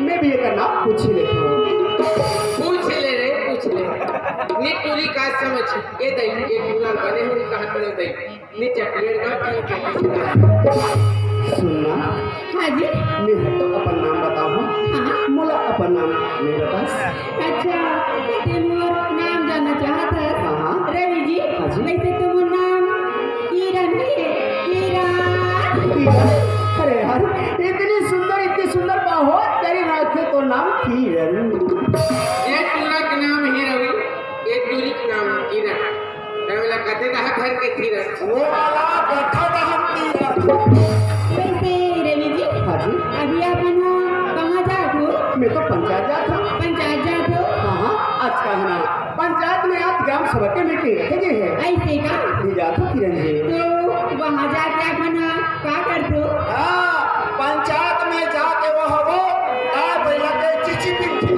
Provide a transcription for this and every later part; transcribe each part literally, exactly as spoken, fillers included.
मैं भी एकर नाम पूछ लेथों। पूछ ले रे, पूछ ले। नी टूरी का समझ, ये दई, ये टूरा बने हुई कहा करे दई। नी चॉकलेट का खाई के। सुनना। हाँ जी। मैं तो अपन नाम बताहूँ। हाँ। मोला अपन नाम नहीं बतास। अच्छा, ते मोर नाम जानना चाहत हस? हाँ, हाँ। रवि जी, हाँ जी। वैसे तो मोर नाम किरण हे, किरण। अरे यार, इतनी सुंदर, इतनी सुंदर, बहुत प्यारी नाम हे तोर नाम किरण। ये टूरा के नाम हे रवि, ये टूरी के नाम हे किरण। रवि ला कथे कहा घर के किरण। वो वाला गठा दहन किरण। वैसे रवि जी, हाँ जी। अभी आप मन ह कहाँ जात हो? मैं तो पंचायत जात हूँ। पंचायत जात हो? हाँ, हाँ, आज का है ना, पंचायत में आज ग्राम सभा के मीटिंग रखे गए हैं। ऐसे का? भी जात हो किरण जी। तो वहाँ जाके आप मन ह का करत हो? हाँ, पंचायत में जाके वो हवो, का भैया के चिची पिंची।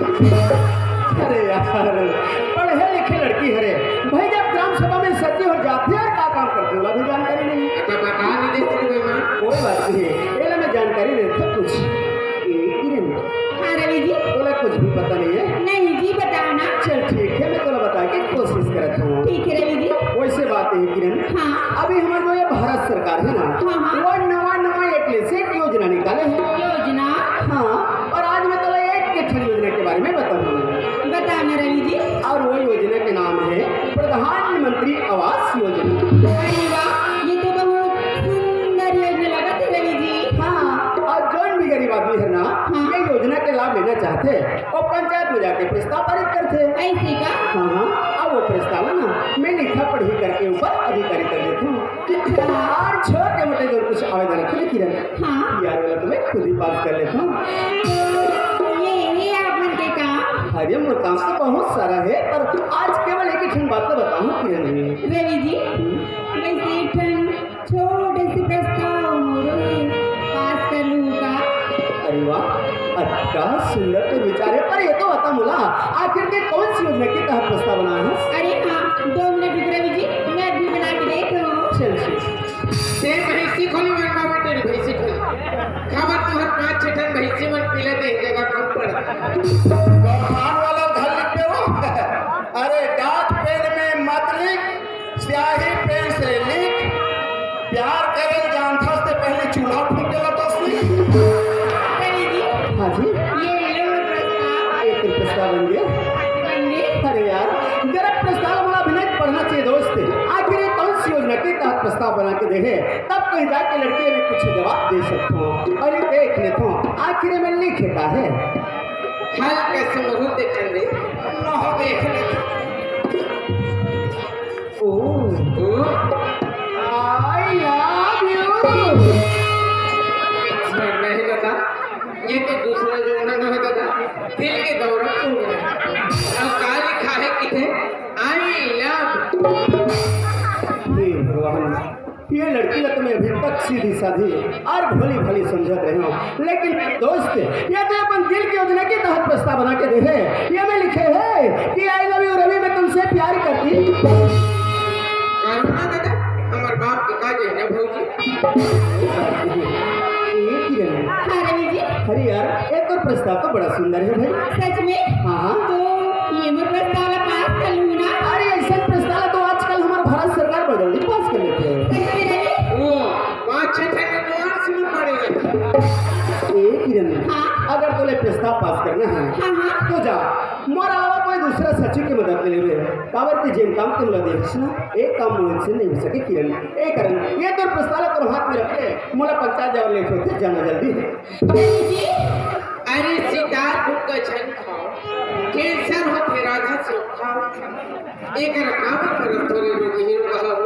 अरे यार, पढ़े लिखे लड़की हरे भाई, जब ग्राम सभा में सती हो जाती है और का काम करती है, ओला भी जानकारी नहीं। तो बता नहीं देती कोई बात नहीं, एला मैं जानकारी नहीं था कुछ। ए, किरण, हाँ रवि जी। तोला कुछ भी पता नहीं है? नहीं जी, बताओ ना। चल ठीक है, मैं तोला बता के कोशिश करत हूँ। ठीक है रवि जी। वैसे बात है किरण, हाँ। अभी हमारे जो ये भारत सरकार है ना, हाँ, हाँ। वो नवा नवा एक ले से एक योजना निकाले है। योजना? हाँ, और आज मैं तोला एक के ठन योजना के बारे में बताऊंगा। बताओ ना रवि जी। और वो योजना के नाम है प्रधानमंत्री आवास योजना। अरे वाह, ये तो बहुत सुंदर योजना लगत है रवि जी। हाँ, और जौन भी गरीब आदमी है ना, हाँ। ये योजना के लाभ लेना चाहते हैं, वो पंचायत में जाके प्रस्ताव पारित करते हैं। ऐसे का? हाँ, हाँ, अब वो प्रस्ताव है ना, मैं लिखा पढ़ी करके ऊपर अधिकारी कर देता हूँ। और छोटे मोटे जो कुछ आवेदन रखे किरण, हाँ। यार वाला तो मैं खुद ही पास कर लेता हूँ। ये, ये आप मन के काम? अरे, मोर काम तो बहुत सारा है, पर आज केवल एक ही ठन बात तो बताऊँ किरण जी। रवि जी, वैसे एक ठन छोटे से प्रस्ताव मोरो हे, पास कर लूँ का? अरे वाह, अतका सुंदर तो विचार है, पर ये तो बता मोला, आखिर के कौन सी योजना के तहत प्रस्ताव बनाया है? अरे हाँ, दो मिनट रुक रवि जी, मैं अभी बना के देत हूँ। चल, चल। ते भैंसी खोली, मैं बाबा तेरी भैंसी खोली। खबर तुम्हारे पाँच छह ठन भैंसी मन पीले दे जगह कम पड़ा। गौठान वाला घर लिख पे वो। अरे, डाक पेन में मत लिख, स्याही पेन से लिख। प्यार करे जानथस ते पहले चूल्हा फूंके ला तो असली। रवि जी, हाँ जी। ये ले लो प्रस्ताव। ये फिर प्रस्ताव बन गया? बन गया। अरे यार, जरा प्रस्ताव वाला भी नहीं पढ़ना चाहिए दोस्त। आखिर ये कौन सी योजना के तहत प्रस्ताव बना के दे है? तब कहीं जाके लड़की में कुछ जवाब दे सकता हूँ। अरे देख लेता हूँ, आखिर में लिखे का है। हल्के से मुंह देखन दे। मुंह देख ले। ओ, ओ। I love you। नहीं, नहीं दादा, ये तो दूसरा जो है ना दादा, दिल के दौरा टूट गया। अब का लिखा है किथे? I love। हे भगवान, ये लड़की ला तो मैं अभी तक सीधी साधी और भोली भाली समझत रहे हूँ, लेकिन दोस्त, ये तो अपन दिल की योजना के तहत प्रस्ताव बना के दे है। ये में लिखे है कि I love you रवि, मैं तुमसे प्यार करती। करुणा दादा, हमार बाप के का जय ना भौजी। ए किरण। हाँ रवि जी। अरे यार, ये तो प्रस्ताव तो बड़ा सुंदर है भाई। सच में? हाँ, हाँ। तो ये मैं प्रस्ताव ला पास कर लूँ ना? अरे, ऐसा प्रस्ताव तो आजकल हमारा भारत सरकार बड़ा जल्दी पास कर लेते हैं। सच में रवि? वो पाँच छह ठन तो आर्ट्स में पड़ेगा। ए किरण, हाँ? अगर तोले प्रस्ताव पास करना है, हाँ, हाँ। तो जा, मोर अलावा कोई दूसरा सचिव की मदद ले लेवे। काबर के जेन काम तुम ला देखस ना, एक काम मोर से नहीं हो सके किरण। ए करण, ये तोर प्रस्ताव ला तोर हाथ में रख ले, मोला पंचायत जावे लेट होथे, जाना जल्दी है। अरे जी, अरे सितार गुटका झन खाओ, कैंसर होथे राधा से खाओ। एकर काम पर थोड़े लोग हीरो बहाओ,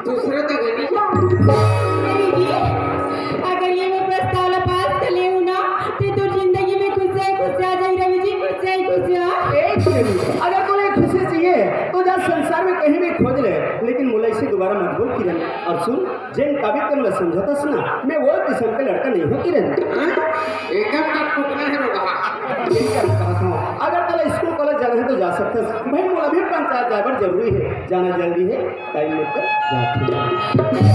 दूसरा तो गली। अरे जी, अगर ये मैं प्रस्ताव ला पास कर लेहूँ ना, ते तो जिंदगी में खुश है, खुश आ जाए रवि जी, खुश है, खुश है। एक मिनट, अगर तोला खुशी चाहिए तो जा संसार में कहीं भी खोज ले, लेकिन मोला इसे दोबारा मत बोल किरण। और सुन, जेन काबिल के मोला समझतस ना, मैं वो किस्म के लड़का नहीं हूँ किरण। हाँ? एकदम टकटुकना है बाबा। यही कहत हूँ, अगर तोला स्कूल कॉलेज जाना है तो जा सकतस। भाई मोला भी पंचायत जाए बर जरूरी है, जाना जरूरी है, टाइम मत कर, जा।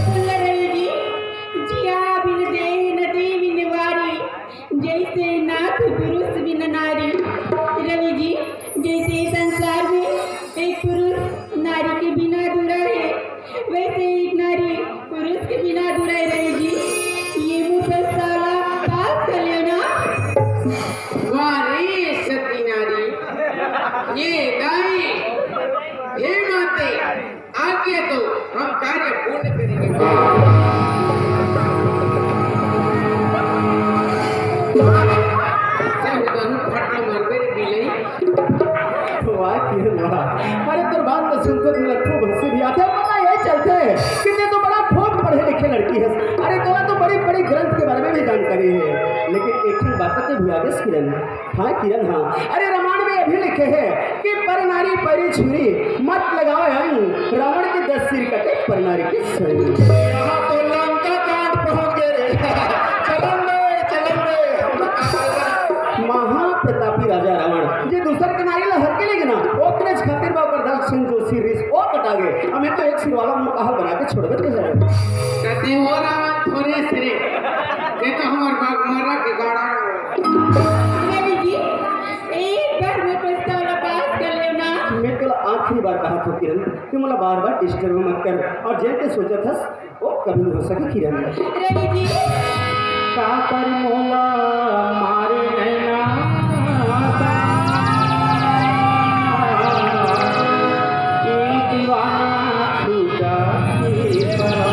सुन ले रवि जी, जिया बिन देह नदी बिन वारी, जैसे जैसे नाथ पुरुष बिना नारी। रवि जी, जैसे संसार में एक पुरुष नारी के बिना अधूरा है, वैसे एक नारी पुरुष के बिना अधूरा है। रवि जी, ये मोर प्रस्ताव ला पास कर लेना। वाह रे सती नारी, ये दाई, हे माते, आज्ञा दो, हम कार्य पूर्ण करेंगे। सब दोनों फटना मार मेरे बिलई। वाह किरण वाह। अरे तोर बात तो सुनते तो मेरा खूब हंसी भी आते। पता ये चलते कि ते तो बड़ा खूब पढ़े लिखे लड़की है। अरे तोरा तो बड़ी बड़ी ग्रंथ के बारे में भी जानकारी है, लेकिन एक ठन बात तो भुला गेस किरण। हाँ किरण, हाँ। अरे रामायण में अभी लिखे है कि पर नारी परी छुरी, मत लगाओ अंग, रावण के दस सिर कटे पर नारी के संग। यहाँ तो लंका कांड पहुंच गए रे। चलन रे, चलन रे। महाप्रतापी राजा रावण जे दूसर के नारी ला हर के लेगे ना, ओकरे खातिर बा ओकर दस सिर जो सिर रिस ओ कटा गए। हमें तो एक सिर वाला मुंह कहा बना के छोड़ देते हैं। कहते हो रावण थोड़े सिरे, ये तो हमार बाग मारा के गाड़ा। रवि जी, एक बार में प्रस्ताव ला पास कर लेव ना। मैं कल आखिरी बार कहा था किरण, कि मोला बार बार डिस्टर्ब मत कर, और जैसे सोचा था वो कभी नहीं हो सके किरण। रवि जी। का पर मोला मारे नैना, ये दीवाना छूटा के परा।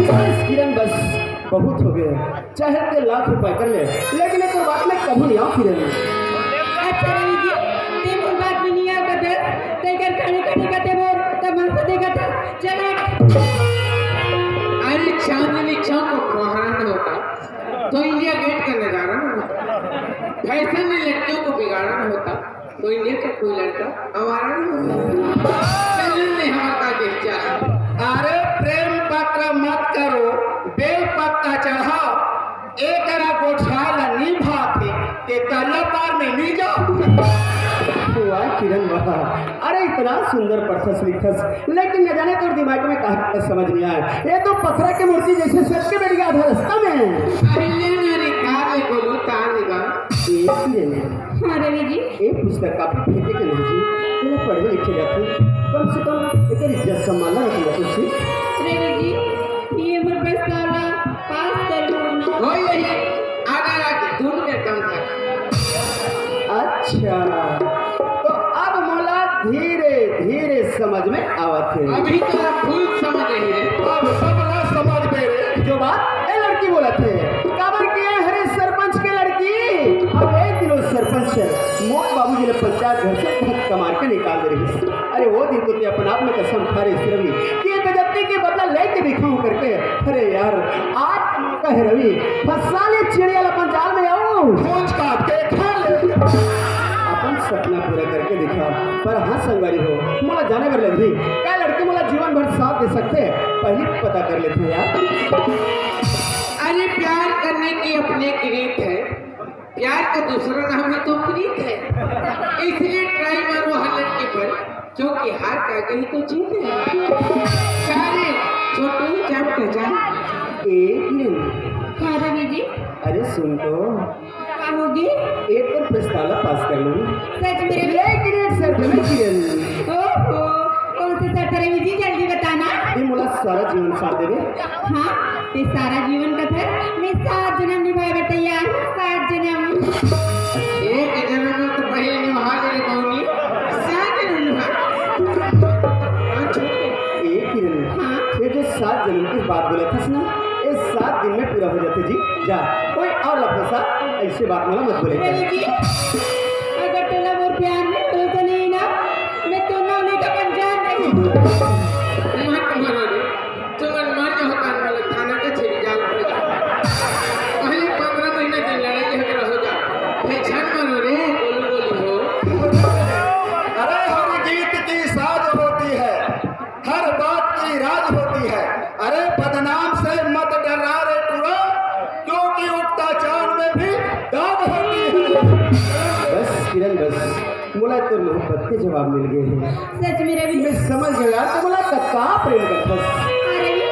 बस किरण, बस बहुत हो गए, चाहे ते लाख रुपए कर ले, लेकिन एक बात में कभी नहीं आओ किरण। अच्छा रवि जी, ते मोर बात में नहीं आओ कदर, ते कर खाने खाने का ते मोर तमाशा देखा था। चल हट। अरे चांदनी चौक को कोहराना होता तो इंडिया गेट का नजारा ना होता, फैशन ने लड़कियों को बिगाड़ना होता तो इंडिया का कोई लड़का आवारा ना होता। चंदन ने हमारा का बेचा। अरे प्रेम पत्र मत करो, बेल पत्ता चढ़ाओ। एकरा गोठिया ला निभाथे, ते तरिया पार में नी जाओ। वाह किरण वाह, अरे इतना सुंदर पढ़थस लिखथस, लेकिन न जाने तोर दिमाग में कहाँ का समझ नहीं आए। ये तो पथरा के मूर्ति जैसे सच के बैठ गया था रास्ता में। अरे ले ना रे, कार ले बोलू, तार ले गा। ए किरण, हाँ रवि जी। ए पुस्तक का फेंके के नहीं जी, तूने पढ़े लिखे जाते, कम से कम एक इज्जत सम्मान रखना तो सीख। रवि जी, ये मोर प्रस्ताव ला पास कर लो ना। हो यही, आगे आगे, दूर में कम था। अच्छा, तो अब मोला धीरे धीरे समझ में आवत है। अभी तो आप फुल समझ रही है। अब सब ना समझ में रे। जो बात ए लड़की बोलत है, काबर किए हरे सरपंच के लड़की? अब एक दिन वो सरपंच मोर बाबूजी ने पंचायत घर से धक्का मार के निकाल दे रही। अरे वो दिन तो ते अपन आप में कसम खा रहे रवि कि ये बेइज्जती के बदला लेके दिखाऊं करके। अरे यार, आज कह रवि, फंसा ले चिड़िया ला अपन जाल में आऊं। भोज काट के खा ले। अपन सपना पूरा करके दिखा। पर हाँ संगवारी हो, मोला जाने बर लगही। का लड़की मोला जीवन भर साथ दे सकथे? पहली पता कर लेथे यार। अरे प्यार करने की अपने एक रीत है, प्यार का दूसरा नाम ही तो प्रीत है। इसलिए ट्राई मारो हर लड़की पर, क्योंकि हार का गई तो जीत है। सारे छोटू जब तो जा। एक मिनट। हाँ रवि जी। अरे सुन तो। का होगे? एक तो प्रस्ताव ला पास कर लूं। सच में रवि? लेकिन एक शर्त में किरण। ओहो, कौन सी शर्त रवि जी, जल्दी बताना। ये मोला सारा जीवन साथ देवे। हाँ, ते सारा जीवन कथस, मैं सात जन्म निभाए बर तैयार हूँ, सात जन्म। एक जन्म में तो पहले निभा ले रे बहनी, सात जन्म निभा। अच्छा। एक ही जन्म। हाँ। ये जो सात जन्म की बात बोलथस ना, ये सात दिन में पूरा हो जाथे जी। जा, कोई और लफड़ा सा ऐसे बात मोला मत बोले। रवि जी, अगर तोला मोर प्यार में भरोसा नहीं ना, मैं तो ना नहीं का पंचायत नहीं। मत मरो रे, तुम मन मान्य होता वाले थाना के छिप जाओ। पहले पंद्रह महीने दिन लड़ाई झगड़ा हो जा, फिर झन मरो रे, गोलू गोलू हो। अरे हर गीत की साज होती है, हर बात की राज होती है। अरे बदनाम से मत डरा रे टुरा, क्योंकि उगता चांद में भी दाग होती है। बस किरण बस, मोला तोर मोहब्बत के जवाब मिल गए हैं। सच में रवि। मैं समझ गया यार, तो मोला कतका प्रेम करथस। हाँ रवि।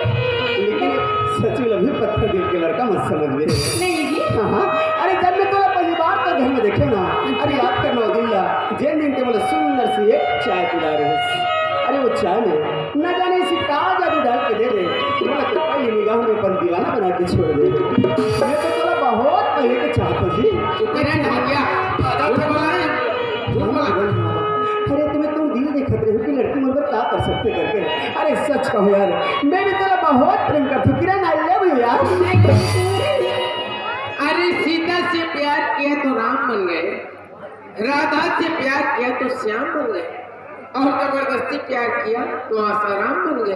लेकिन सच में अभी पत्थर दिल के लड़का मत समझ में। नहीं जी। हाँ, हाँ। अरे जब मैं तोला पहली बार तो घर में देखे ना, अरे याद कर लो दिन ला, जेन दिन ते मोला सुंदर सी एक चाय पिला रहे। अरे वो चाय में न जाने इसे का जादू डाल के दे दे, मोला तो पहली निगाह में अपन दीवाना बना के छोड़ दे। मैं तो तोला बहुत पहले के चाहत हूँ जी। चुप रहे ढांगिया। झूठ बोला है, झूठ बोला। अरे तुम्हें तुम दिल देखत रहे हो कि लड़की मोर पर का कर सकते करके। अरे सच कहो यार, मैं भी तोला बहुत प्रेम करती हूँ किरण, I love you यार। अरे सीता से प्यार किया तो राम बन गए, राधा से प्यार किया तो श्याम बन गए, और जबरदस्ती प्यार किया तो आसाराम बन गए।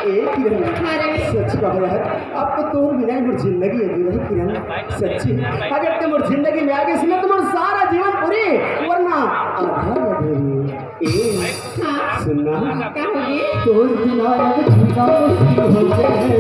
एक ही रही। अरे। सच कहो यार, अब तो तोर बिना ही मोर जिंदगी अधूरी है किरण। सच्ची, अगर तुम मोर जिंदगी में आ गई ना, तुम्हारा सारा जीवन पूरी, वरना आधा अधूरी। ए, हाँ। सुनना। का होगे? तोर बिना अब जीना मुश्किल हो गए।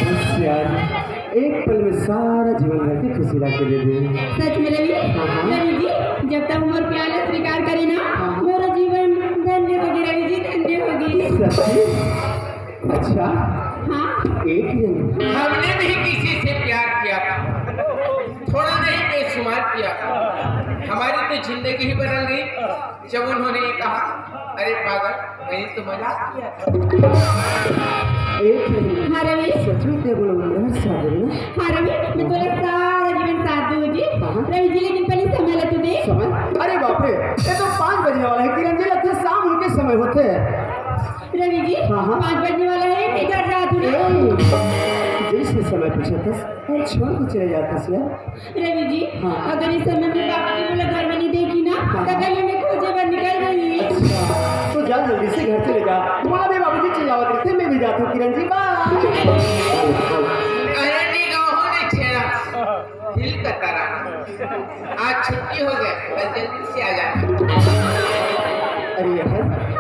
बस यार, एक पल में सारा जीवन भर की खुशी ला के दे दे। सच में रवि? हाँ, हाँ। रवि जी, जब तक उम्र प्याला स्वीकार करे ना, हाँ। मेरा जीवन धन्य होगी रवि जी, धन्य होगी। सच्ची? अच्छा। हाँ। एक दिन हमने भी किसी से प्यार किया था, थोड़ा नहीं बेशुमार किया था। हमारी तो जिंदगी ही बदल गई जब उन्होंने ये कहा, "अरे पागल, मैंने तो मजाक किया था।" एक दिन हाँ रवि। सच में क्या बोला उन्होंने? साथ में ना? हाँ रवि, मैं तोला सारा जीवन साथ दूँ जी। हाँ। रवि जी, लेकिन पहले समय ला तो दे। समय? अरे बाप रे, ये तो पाँच बजने वाला है किरण जी, लगता है शाम उनके समय होते हैं। रवि जी, हाँ, हाँ। पाँच बजने वाला है, मैं घर जा तू रे। ए, जैसे समय पूछा था, और छोड़ के चले जाता यार। रवि जी, हाँ। अगर इस समय में बाबूजी मोला घर में नहीं देखी ना, हाँ। तो गली में खोजे बर निकल गई। अच्छा, तो जा जल्दी से घर चले जा। मोला भी बाबूजी चिल्लावत रहिथे, मैं भी जात हूँ किरण जी, बाय। अरे नहीं गाँव ने छेड़ा, दिल का तारा। आज छुट्टी हो गए, कल जल्दी से आ जाना। अरे यार,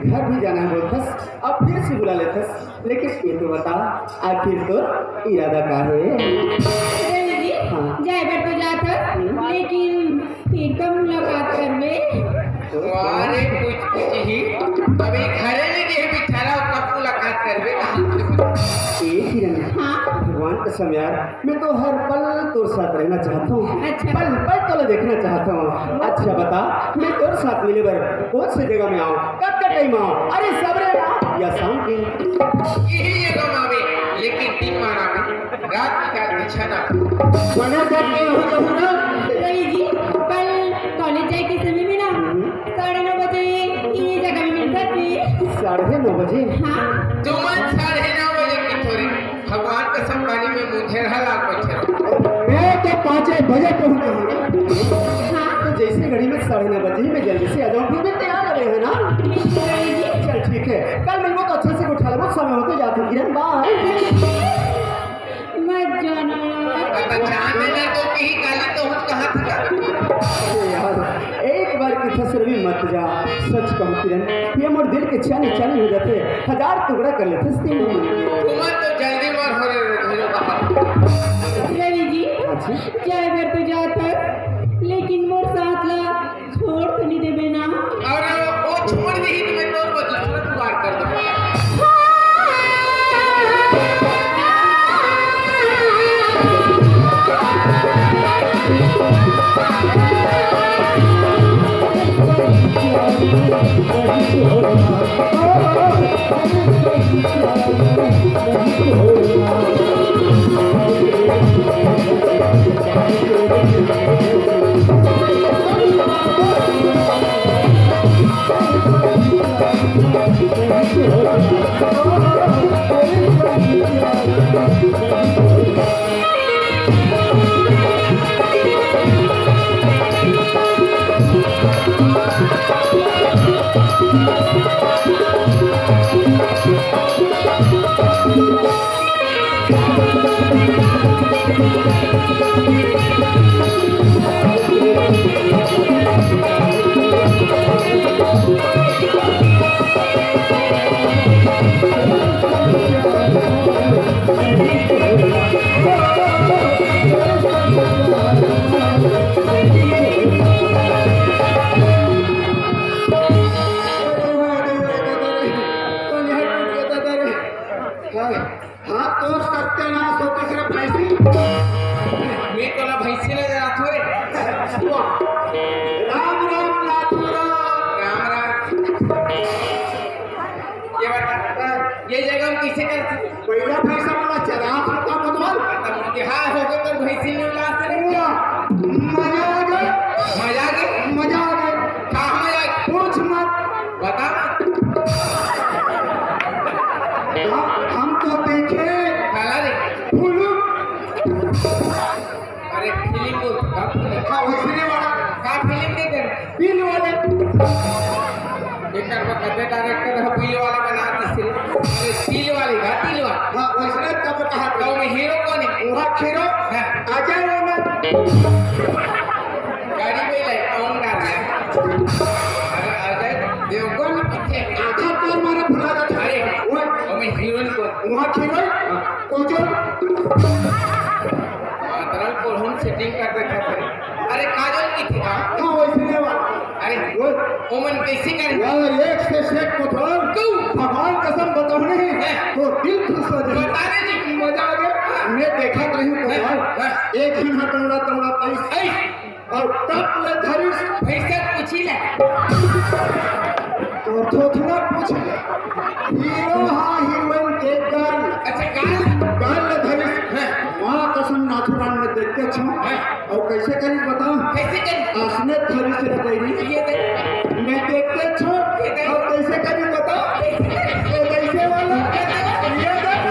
घर भी जाना है बोलथस, अब फिर से बुला लेथस। लेकिन ये तो बता, आखिर तोर इरादा का है? रवि जी, हाँ। जाए बर तो जात हस, लेकिन फिर तो मुलाकात करबे। वाह रे, कुछ, कुछ ही। अभी घरे नहीं गए, बिचारा, कब मुलाकात करबे, कहाँ से? ए किरण, हाँ। भगवान कसम यार, मैं तो हर पल तोर साथ रहना चाहता हूँ। अच्छा। पल पल तोला देखना चाहता हूँ। अच्छा बता, मैं तोर साथ मिले बर कौन से जगह में आऊँ, कब का टाइम आऊँ? अरे सबरे आऊँ या शाम के? यही जगह में आवे, लेकिन दिन में आवे, रात में का बिछाना। बना करके हो तो ना। रवि जी, कल कॉलेज जाए के समय में ना, साढ़े नौ बजे ये जगह में मिल सकते हैं। साढ़े नौ बजे? हाँ। तुमन साढ़े नौ बजे कथो रे? भगवान कसम, पानी में मुंह ढेरहा लाग बैठे रहो। मैं तो पाँचे बजे पहुंचा हूँ। हाँ। तो जैसे घड़ी में साढ़े नौ बजे ही मैं जल्दी से आ जाऊँ, फिर मैं तैयार रहे है ना? चल ठीक है, कल मिलबो तो अच्छा से उठा लेबो, समय होते जाते किरण, बाय। मत जाना यार। अब जाने ना तो कहीं काली तो हम कहाँ था? अरे यार, एक बार की फसरवी मत जा। सच कहूँ किरण, ये मोर दिल के चैन चैन हो जाथे, हजार टुकड़ा कर लेथे तीन। तुमन तो जल्दी मर हो रे, हो रे बाबा। रवि जी, हाँ जी। चाहे घर तो जाता, लेकिन मोर साथ ला छोड़ तो नहीं देबे ना? अउ वो छोड़ देही तो मैं तोर बदला में जुगाड़ कर दूंगा। हाँ, तोर सत्यानाश होते सिर्फ भैंसी। मैं तो ना भैंसी नजर आत होए। राम राम नाथू राम। राम राम। ये बता, ये जगह हम कैसे करते? पहिला भैंसा वाला चला का बतवाल। हाँ, हो गए तो भैंसी में उलास रे। वाह, मजा आ गया। मजा आ गया? मजा आ गया। कहाँ मजा आ गया? पूछ मत। बता। हम, हम तो देखे। काला रे। फुलू। अरे, फिल्म बोल, का फिल्म? हाँ, वैसने वाला। का फिल्म देखे? बिल वाले। एकर बा कते डायरेक्टर ह बिल वाले बना दिस रे। अरे, तिल वाले का, तिल वाले। हाँ, वैसने तब कहा था। तो में हीरो कौन है? वहाँ हीरो। हाँ। अजय देवगन। गाड़ी पे ले, कौन डाल रहा है? अरे, अजय देवगन किथे? आधा तोर मारा फुला जाता है। अरे, वो ओमे हीरोइन कौन? वहाँ हीरोइन। हाँ। काजोल। हाँ, तरल कोल्हन सेटिंग कर रखा था। अरे काजोल किथे? हाँ, वैसने वाला। अरे, वो ओमन कैसे करे? यार, एक से सेट को थोड़ा तू। भगवान कसम बताऊं नहीं, हैं? तो दिल खुश हो जाए। बता दे जी। मजा आ गया। मैं देखा नहीं हूँ हैं? भगवान। हैं? एक ही हाथ दौड़ा, दौड़ा, ऐसे। ऐसे। अउ तब ले धरिस। भैंसा पूछी ले। तो थोथना पूछ ले। हीरो हा हीरोइन के गर्ल। अच्छा, गर्ल। गर्ल ले धरिस। हाँ। माँ कसम नाथुराम में देखते छो। हाँ। अउ कैसे करी बताओ? कैसे करी? आसने धरिस रे बैरी। ये देख। मैं देखते छो। ये देख। अउ कैसे करी बताओ? ये कैसे वाला? ये देख।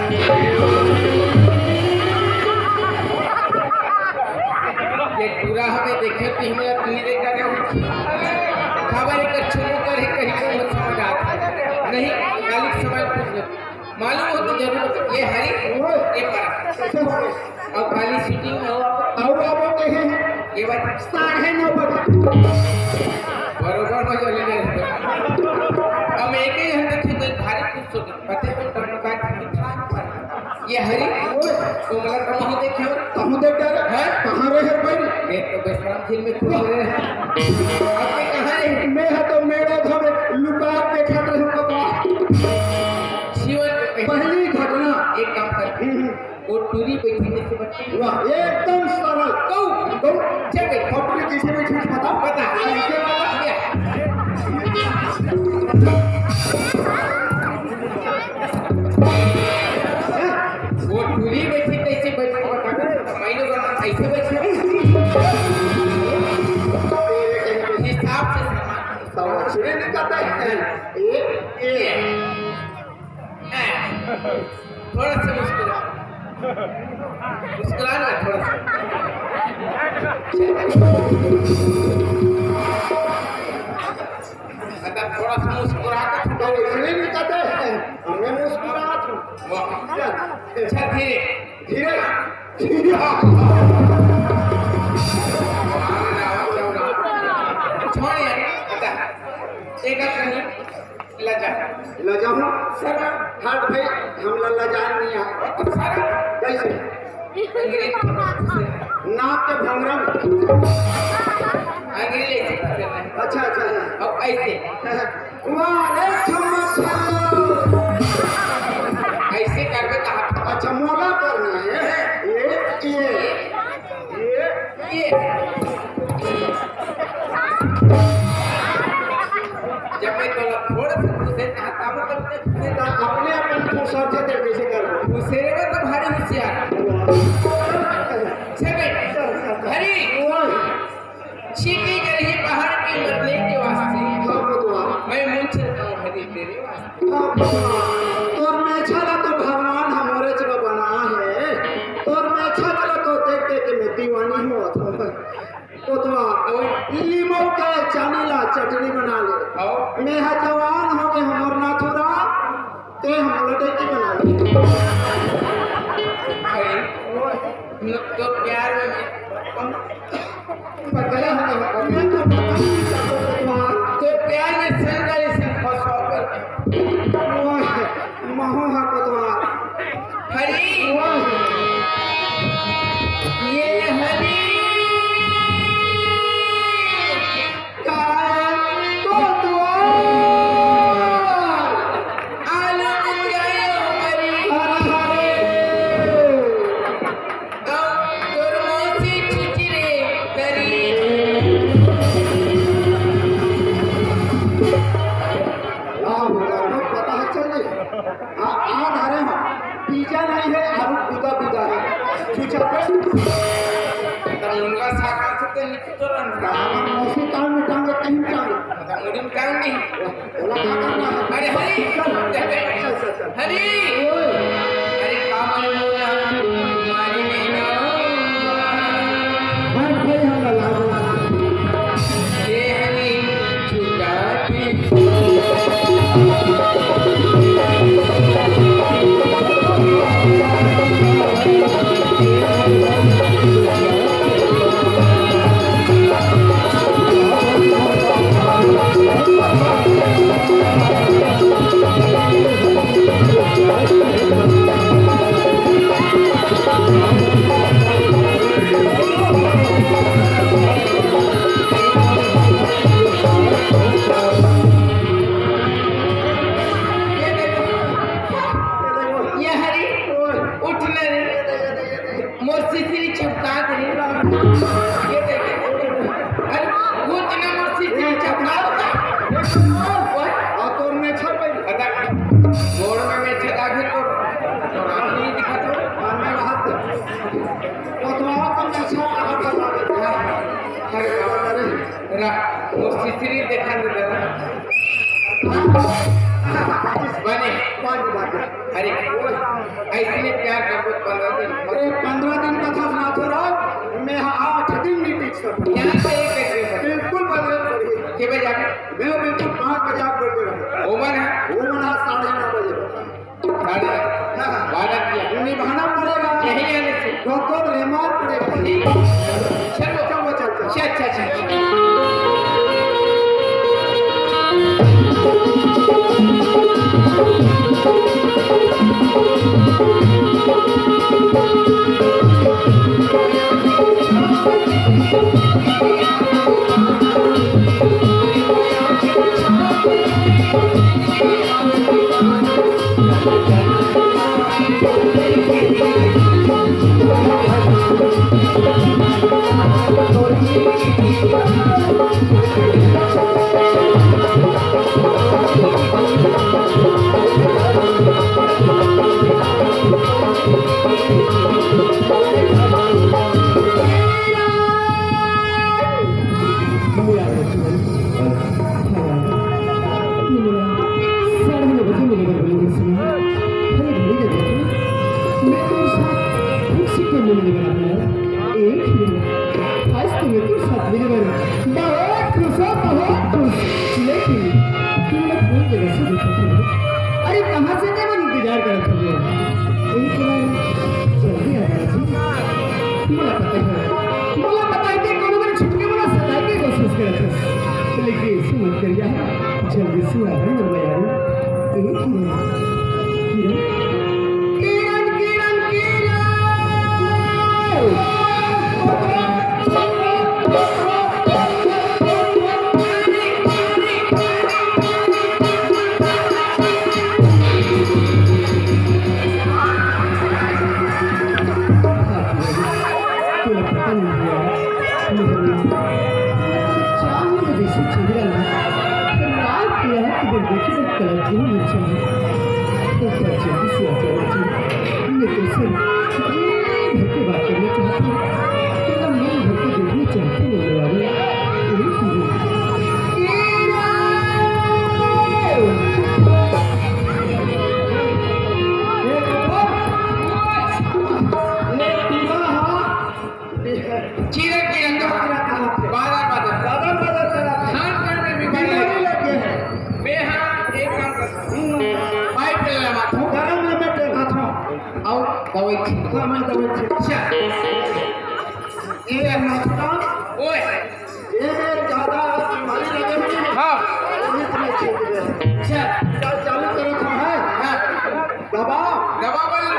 ये पूरा हमें देखे कि हमें अपनी देखा क्या? खबर एक अच्छे को करे, कहीं को मत समझ आता। नहीं, काली समय पूछ लो। मालूम हो तो जरूर। ये हरी, ये पर। अब खाली सीटिंग में हो आप। अब आप कहे हैं। ये बात। साढ़े नौ बजे। बरोबर बजे ले रहे हैं। अब एक ही घंटे थे, कोई भारी कुछ तो पते तो करने का था। ये हरी, ओए, तो मतलब कहूँ देखे हो? कहूँ देख डरे? हैं? कहाँ रहे हर भाई? मैं तो विश्राम झील में खुश रहे। अब मैं कहाँ रहे? मैं हा तो मेरा था, मैं लुका के खत रहूँ तो। जीवन में पहली पहली घटना। एक काम कर। हम्म, हम्म। वो टूरी बैठी जैसे बच्ची। वाह, एकदम सरल। कहूँ, कहूँ, चल गई। और टूरी कैसे बैठी बताओ? बता। ऐसे वाला? क्या? वो टूरी बैठी कैसे बैठी बता। मैं लोग ऐसे बैठे। हिसाब से सामान। समझ में नहीं आता है। ये, ये। थोड़ा सा मुस्कुरा, मुस्कुरा ना थोड़ा सा। मतलब थोड़ा सा मुस्कुरा के तो इसलिए नहीं कहते हैं, हमें मुस्कुराहट हूँ। वाह। अच्छा, धीरे। धीरे। छोड़ यार, हटा। एक आध कहीं लजा। लजाऊं? सर। हट भाई, हम ला लजा नहीं है। सर। कैसे? अंग्रेजी। नाक के भंगरा में। अंग्रेजी ऐसे पकड़ना है। अच्छा, अच्छा, अच्छा। अब ऐसे। वाह रे छम्मा छल्लो। ऐसे करबे कहाँ? अच्छा, मोला करना है। ये, ये, ये, ये। जब मैं तोला थोड़ा सा पूछे कहा, तब करते पूछे तो अपने अपन पूछा थे, तो कैसे करबो? पूछे रे, तो भारी होशियार। चल बे। हरी। ओए। चीटी करही पहाड़ के मरने के वास्ते। हाँ, बतवा। मैं मुंह छिड़काऊं हरी तेरे वास्ते। हाँ, बतवा। तोर मेछा ला तो भगवान हमरे जगह बना है। तोर मेछा ला तो देख देख के मैं दीवानी होवत हूँ। बतवा। और? लीमो के चानी ला चटनी बना ले। और? मैं हा जवान हो के हमर नाथुरा, ते हमला डैकी बना ले। भाई, तो प्यार में मैं पगला हो गया। मैं तो पता नहीं क्या करूँगा। तो प्यार में संग वाली संग फंसा कर। वाह, महो हा कोतवाल। हरी। वाह। ये हरी। काय कोतवाल। आलू बुंदिया हरी। हरी हरी। आ, पता है चल रही। आ, आ धरे हो। पिज्जा नहीं है, आलू बुदा बुदा है। छुचा पे। तब मुनगा साग खा सकते हैं, नहीं तो रंग। हमर मौसी टांग में टांग, कहीं टांग। तब मुड़ी में टांग नहीं। बोला, का करना है? अरे, हरी! चल, चल, चल, चल। हरी! ओए। अरे, का मन बोला? मारी नहीं ना। हट भाई, हम लोग लाज वाला। ये हरी छुटा थी। ये हरी, उठ ना रे। मोर सिसरी चपका दे। ये देख। अरे, वो तना मोर सिसरी चपका। ओए, आ तोर में छर गई। बता, गोड़ में मैं छेदा भी तो, तो आँख नहीं दिखा तो। हाँ, मैं वहाँ पे। वो तो वहाँ पर मैं छर रहा था। अरे बाबा, अरे। रा-, वो सिसरी देखा दे दे। बने। बाजी, बाजी। अरे, ऐसने प्यार करबो पंद्रह दिन। अरे, पंद्रह दिन का था नाथुराम, मैं आठ दिन नहीं टिक सकता। यहाँ से एक बजे। बिल्कुल बदल पड़ी। के बजे आवे? मैं बिल्कुल पाँच बजे आके बैठ गया। ओमन है? ओमन आज साढ़े नौ बजे। साढ़े नौ। हाँ, हाँ। बारह किया। निभाना पड़ेगा। यही आने से। दो दो रेमार पड़ेगा। ठीक। चलो। चलो, चल, चल। अच्छा, अच्छा, अच्छा। मोला बताए के कोनो मेर छुप के मोला सताए के कोशिश करत हस। लेकिन ऐसे मत करिया, जल्दी से आ जा मोर मयारू। ए किरण, किरण, किरण, किरण, किरण। तोला पता नहीं भैया, मेरे चांद जैसे चेहरा ना, रात रात भर देखे तो कलक नहीं मिट जाए। तो क्या जल्दी से आ जाना चाहिए। मैं तो सिर्फ जी भर के बात करना चाहती हूँ, थोड़ा मन भर के देखना चाहती हूँ, मेरे वाले। यही चीज़ है। चीरा, चीरा कहा? बादर, बादर। बादर, बादर करा। खान कर में बीमारी बीमारी लग गया है। मैं हाँ एक काम करता हूँ। पाइप ले ला माथो। गरम में मैं टेका था। आओ, दवाई खी। हाँ, मैं दवाई खी। अच्छा। ये नाश्ता। ओए। ये मेरे ज्यादा बीमारी लगे नहीं है। हाँ। ये इतने अच्छे लगे। अच्छा। चल, चालू करो तो है। हाँ। दबा। दबा बल।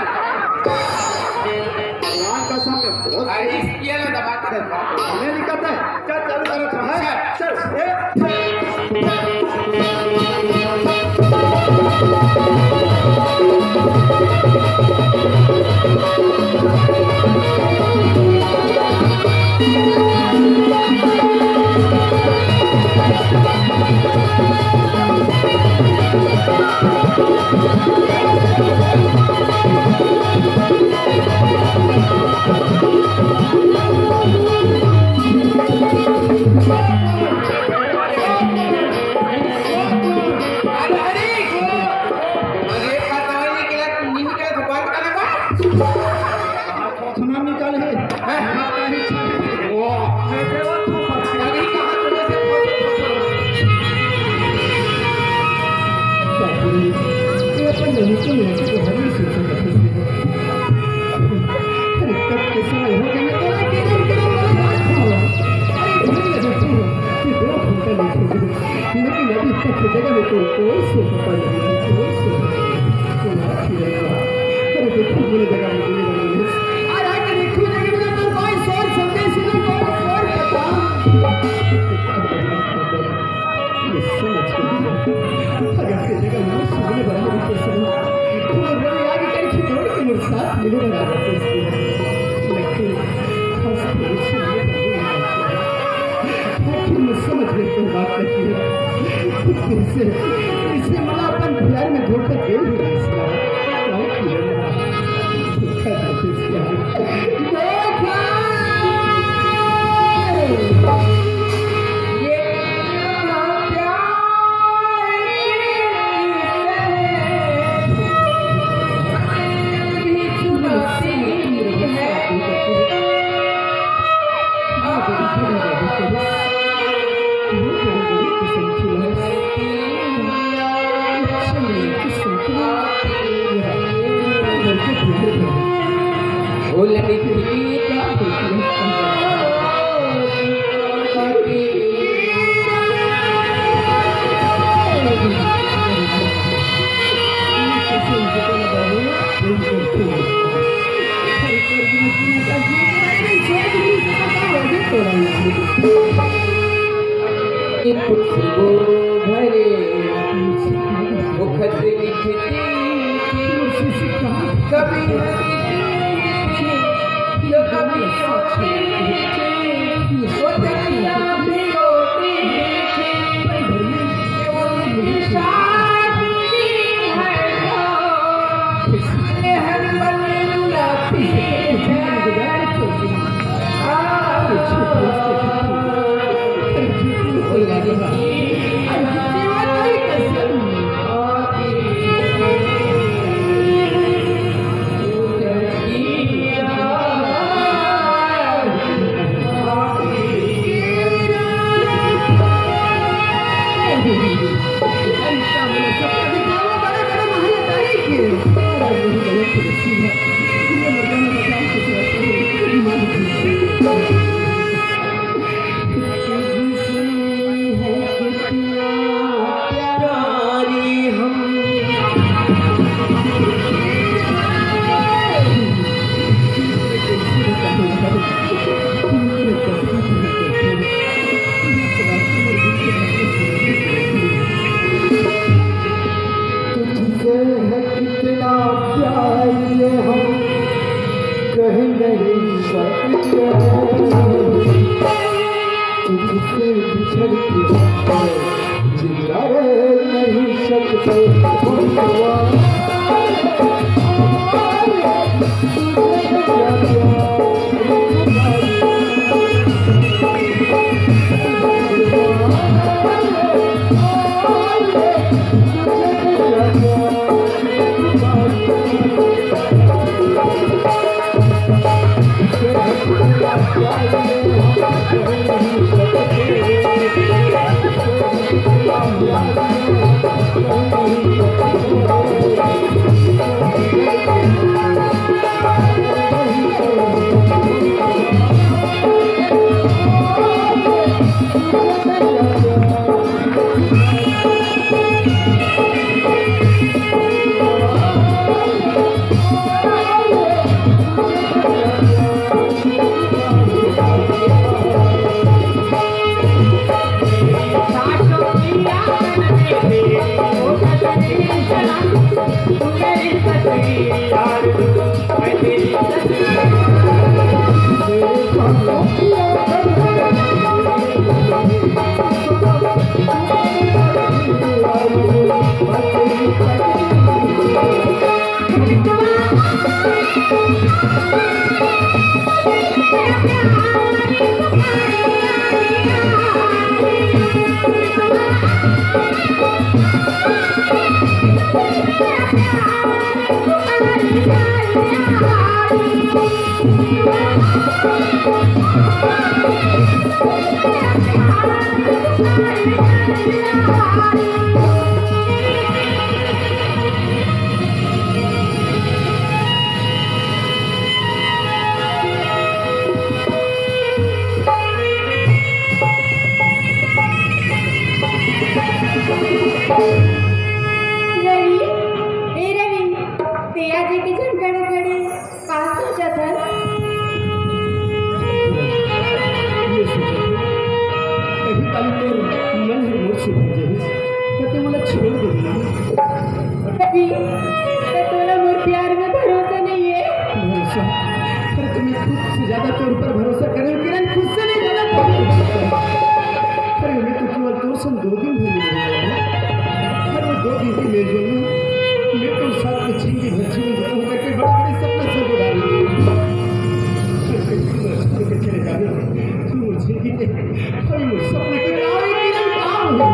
भगवान कसम है, बहुत अरे, इसकी है ना, दबा के दबा। हमें नहीं कहता है। चल, चालू करो तो है। चल। चल, ए, चल। अरे, अरे, अरे, का दवाई निकला, नहीं निकला तो बंद करना बा। कहाँ थोथना निकल है? हैं? कहाँ का ही छाने? वो। मैं देवा थोथना। अरे, कहाँ थोथना से थोथना? बाप रे, ये अपन नहीं तो नहीं तो हमें सोचा करते थे। अरे, कब के समय हो गए, मैं तो ना किधर, किधर वाला बात था। अरे, घर में बैठे हो, ये दो घंटा लेट हो गए। लेकिन अभी तक जगह में कोई, कोई सुन पता नहीं है, कोई सुन पता नहीं है। तो बात की रहेगा। अरे, देखो, मेरे जगह में, मेरे जगह में। अरे, आके देखो, जगह में तो कोई शोर सुनते, सुनो, कोई शोर पता। ये समझ के भी अगर तेरे का मुंह सुनने वाला भी तो सुनो, तो मैं रोई आगे करके दौड़ के मेरे साथ मिले बराबर दोस्ती है। लेकिन हंसते हुए सुनने का नहीं आता। आखिर मैं समझ गई कोई बात करती है। फिर से इसे मला अपन प्यार में धोखा दे ही नहीं सकता। क्या किया? धोखा दे दिया। धोखा! खुशबू भरे मुखत लिखती थी, कभी हंसती थी, तो कभी रोती थी। वो दरिया भी रोती थी, कि वो मेरी शादी है तो लहर बन रुलाती है। तुझसे है कितना प्यारी हम। तुझसे है कितना प्यार ये हम कह नहीं सकते, तुझसे बिछड़ के जिंदा रह नहीं सकते। रवि, ए रवि, तें आज एके झन खड़े खड़े का सोचत हस? ये सोचत हंव, कहीं काली तोर मन हर मोर से भर जाही, त तें मोला छोड़ देबे ना। रवि, त तोला मोर प्यार में भरोसा नइ हे? भरोसा? अरे, त मैं खुद से ज्यादा तोर ऊपर भरोसा करे हंव, किरण, खुद से नहीं ज्यादा तोर ऊपर भरोसा। अरे, मैं तो केवल तोर संग दो दिन भी मिले हंव। अरे, वो दो दिन भी मिल जाए ना, मैं तो साथ में जिंदगी भर जीवन भर होकर के बड़े बड़े सपने संजो डालेंगे। अरे, तू मुझे छोड़ के चले जाबे, तू मुझे भी दे। अरे, वो सपने के नाम है, किरण, काम है।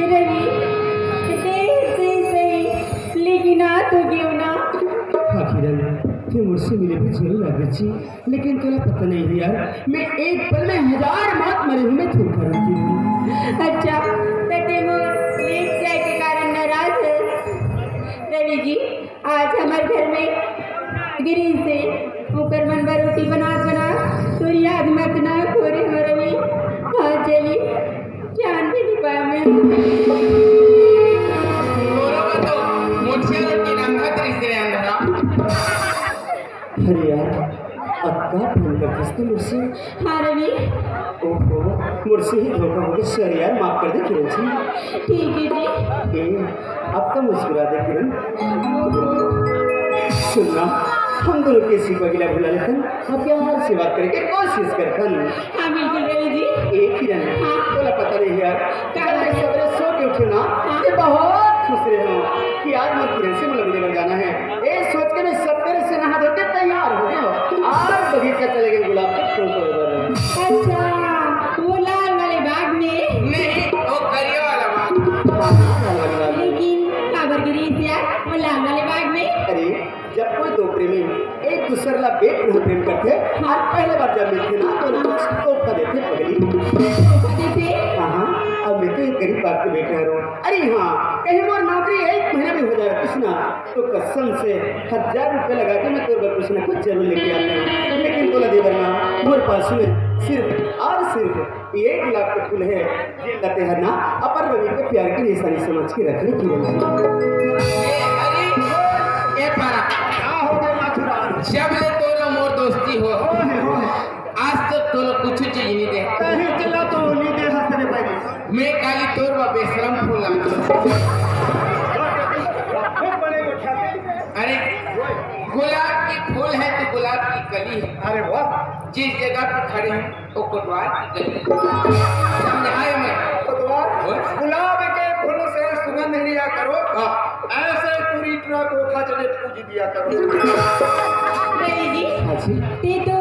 रवि, तें सही सही, लेकिन आ तो गेव ना। हाँ किरण, तें मोर से मिले बर जरूर आबे जी, लेकिन तोला पता नहीं हे यार, मैं एक पल में हजार मौत मरे हूँ मैं तोर कारण किरण। अच्छा, त तें मोर लेट जाए के कारण नाराज हस? रवि जी, आज हमर घर में गिरी से ओकर मन बर रोटी बनात बनात तोर याद मत ना खोरे हो रवि। हाँ रवि। ओहो, मोर से ही धोखा हो गया, सॉरी यार, माफ कर दे किरण जी। ठीक है जी। ए, अब तो मुस्कुरा दे किरण। सुनना, हम दोनों के सिवा गिला भुला लेथन, हम प्यार से बात करे के कोशिश करथन। हाँ बिल्कुल रवि जी। ए किरण, हाँ। तोला पता नहीं यार, का कल मैं बात? सवेरे सो के उठे ना, हाँ। मैं बहुत खुश रहे हूँ कि आज मोर किरण से मिलने बर जाना है। ए सोच के मैं सवेरे से नहा धो के तैयार हो गया हूँ। आज बगीचा चले गए गुलाब के फूल तोड़े बर। अच्छा, वो लाल वाले बाग में। नहीं, वो करिया वाला बाग। हाँ, लाल वाले बाग में। लेकिन काबर गिरी यार, वो लाल वाले बाग में। अरे, जब कोई दो प्रेमी एक दूसर ला बेपनाह प्रेम करथे, हाँ। और पहले बार जब मिलथे ना, तो उनको तोहफा देथे पगली। तोहफा देथे? हाँ, हाँ। अब मैं तो एक गरीब बाप के बेटा हूँ। अरे हाँ, कहीं मोर नौकरी एक महीना भी हो जाए कुछ ना, तो कसम से हजार रुपया लगा के मैं तोर बर कुछ ना कुछ जरूर लेके आता हूँ। लेकिन तोला देबर ना, मोर पास में सिर्फ और सिर्फ ये गुलाब के फूल है, जेला तेहर ना अपन रवि के प्यार के निशानी समझ के रख ले किरण जी। ए, अरे, ए पारा। का हो गए माथुराम? जब ले तोर मोर दोस्ती हो, हो है, हो है। आज तक तोर कुछ चीज नहीं दे। कहीं चला तो नहीं दे हंस रे भाई। मैं काली तोर बा बेशरम फूल आ। अरे, गुलाब की फूल है तो गुलाब की कली है। अरे वाह। जिस जगह पे खड़े हैं, वो कोतवाल की गली। समझाए मैं। कोतवाल, ओए। गुलाब के फूल से सुगंध लिया करो। हाँ। ऐसे टूरी टूरा धोखा चले पूज दिया करो। रवि जी, हाँ जी। ते तो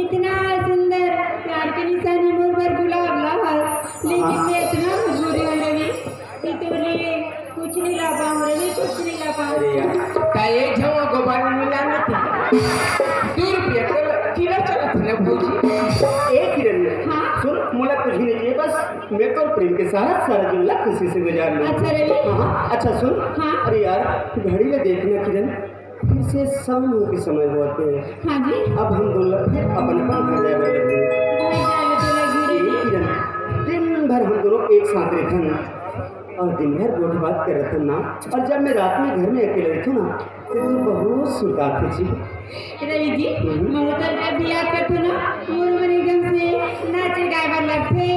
इतना सुंदर प्यार के निशानी मोर बर गुलाब ला हस, लेकिन हाँ। मैं इतना मजबूरी हूँ रवि, कि तोर लिए कुछ नहीं ला पाऊँ रवि, कुछ नहीं ला पाऊँ। अरे यार, का एक झवा गोबर में मिला नहीं थी। दो रुपया तो किलो चला था ना भौजी। ए किरण, हाँ? सुन, मोला कुछ भी नहीं चाहिए, बस मैं तो प्रेम के सारा, सारा जुमला खुशी से गुजार लूँ। अच्छा रवि। हाँ, हाँ, अच्छा सुन। हाँ। अरे यार, घड़ी में देखना किरण, फिर से शाम के समय होते हैं। हाँ जी। अब हम दोनों फिर अपन अपन घर जाए बर लगे। घर जाए बर लगे। ए किरण, दिन भर हम दोनों एक साथ रहते हैं। और दिन भर गोठ बात करत हन ना, और जब मैं रात में घर में अकेले रहिथों ना, तो तू बहुत सुरतात हे जी। रवि जी, हम्म। मैं उतर के भी याद करथों ना, मोर मन एकदम से नाचे गाए बर लगथे।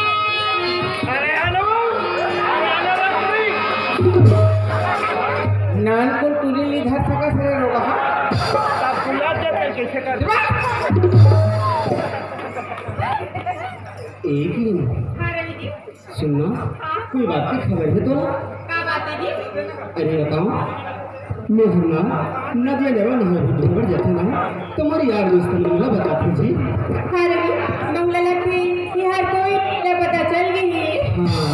अरे आलो, अरे आलो रे टुरी। नानकुन टुरी ली धर सकस रे रोगहा। तब बुला दे, तै कैसे कर? एक दिन हाँ, रवि जी। सुन ना, हाँ? कोई बात की खबर है तोला? का बात है जी? अरे बताओ, मैं हर ना नदिया नरवा नहाए बर जाथे ना, तो मोर यार दोस्त मन ला बताथे जी। हाँ रवि, मोला लगथे कि हर कोई ला पता चल गई है। हाँ,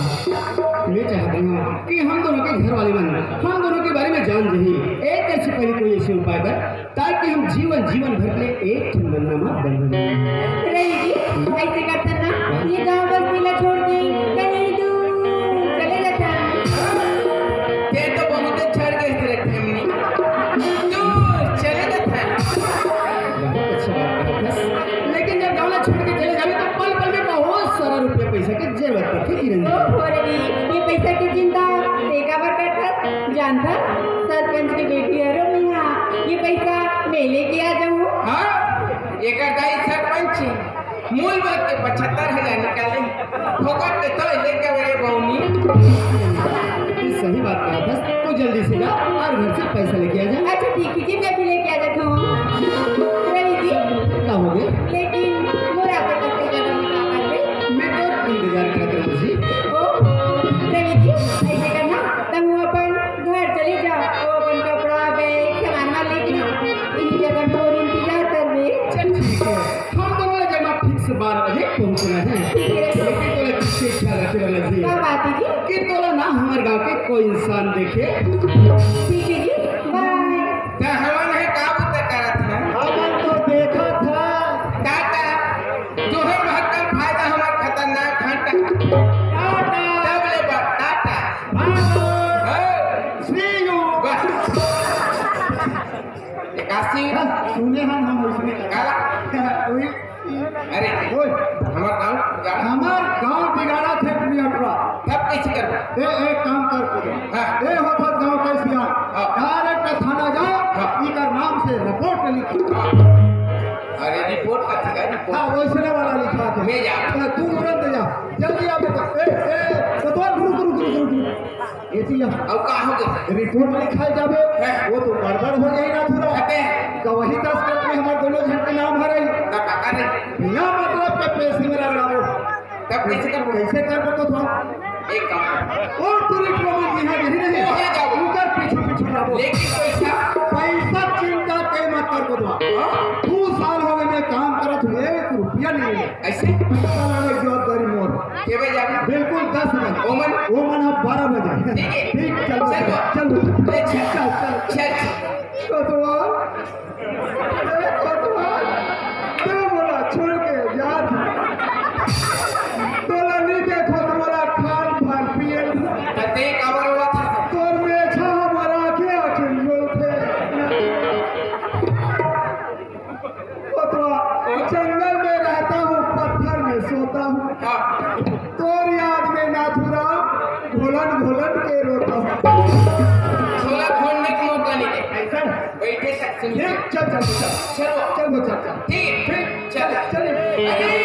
मैं चाहत हूँ कि हम दोनों के घर वाले मन हम दोनों के बारे में जान जाही। एक से पहले कोई ऐसे उपाय कर ताकि हम जीवन, जीवन भर के लिए एक ठन मन मा बंधे रहेन। रवि जी, ऐसे करथन ना, ये गांव बस्ती ला छोड़ के कहीं दूर चले जाथन। तै तो बहुत अच्छा रे, तेरे फैमिली दूर चले जाथन। बहुत अच्छा बात है, बस। लेकिन जब गांव ला छोड़ के चले जाबे तो पल पल में बहुत सारा रुपया पैसा के जरूरत पड़थे किरण जी। ओहो रवि, ये पैसा के चिंता तै काबर करथस? जानथस, सरपंच के बेटी हरों मैं हा, ये पैसा मैं लेके आ जाहूँ। हाँ, एकर दाई सरपंच हे, मूल बात के पचहत्तर हजार निकाले, फोकट के तो लेके गए बौनी। ये सही बात कहा था, तू जल्दी से जा और घर से पैसा लेके आ जा। अच्छा ठीक है जी, मैं भी लेके आ जाता हूँ। रवि जी, का हो गया? लेकिन मोर आते करते जगह में का करबे? मैं तो ओ, रवि जी, ऐसे करना, तम अपन घर चले जा, वो अपन कपड़ा, बैग, सामान वामान लेके ना, इही जगह मोर इंतजार करबे। चल ठीक है, हम दोनों ला जमा ठीक से बारह बजे पहुंचना है। ठीक है। लेकिन तोला एक चीज ख्याल रखे वाला जी। का बात है जी? कि तोला ना हमर गांव के कोई इंसान देखे। ठीक है जी, बाय। त हमन हे का बुता करत हन? हमन तो देखत हन। टाटा। जोहर महकल फायदा हमर खतरनाक घंटा। टाटा। तब ले बा, टाटा। बाय। हाँ। See you। बस। एकासी। हाँ, सुने हन हम उसमें। काला? वही। अरे, ओए। हमर गांव, गांव। हमर गांव बिगाड़त हे दुनिया पूरा। तब कैसे करबो? ए, एक काम कर तू। हाँ। ए होत होत गांव के सियान। हाँ। Direct थाना जा, हाँ। इकर नाम से रिपोर्ट लिख। हाँ। अरे, रिपोर्ट का ठीक है, रिपोर्ट। हाँ, वैसने वाला लिखा दे। मैं जा। हाँ, तू तुरंत जा। जल्दी आ बेटा। ए, ए, तो, तो रुक, रुक, रुक, रुक, रुक। ये चीज अब का हो गया? रिपोर्ट लिखाए जाबे, हैं? वो तो गड़बड़ हो जाई ना थोड़ा। अबे। गवाही दस्तखत में हमर दोनों झन के नाम हरई। ना काका नहीं। बिना मतलब के पेशी में रगड़ाबो। तब कैसे करबो? कैसे करबो तो थोड़ा? एक काम कर। और टूरिस्ट लोग यहाँ यही नहीं। वो है जाओ। उनकर पीछे पीछे जाबो। लेकिन पैसा? पैसा चिंता के मत कर को तो। हाँ? दो साल हो गए मैं काम करत हूँ, एक रुपया नहीं मिला। ऐसे? पैसा लाने की जवाबदारी मोर। के बजे जाबे? बिल्कुल दस बजे। ओमन? ओमन अब बारह बजे। ठीक है। ठीक, चल, चल, चल, चल, चल, चल, चल। चल, चल। कोतवाल, ए कोतवाल, तू मोला छोड़ के जा। तोला नहीं देखो, तुम्हारा खान पान पिए। त ते काबर हुआ था? तोर मेछा हमारा आँखें आँखें बोलते। कोतवाल, जंगल में रहता हूँ, पत्थर में सोता हूँ। हाँ। तोर याद में नाथुराम घोलन घोलन के रोता हूँ। घोला घोलने का मौका नहीं दे। ऐसा? बैठे तक सुन। ठीक, चल, चल, चल। चलो। चल, वो चल, चल। ठीक। ठीक। चल, चल। अरे, अरे,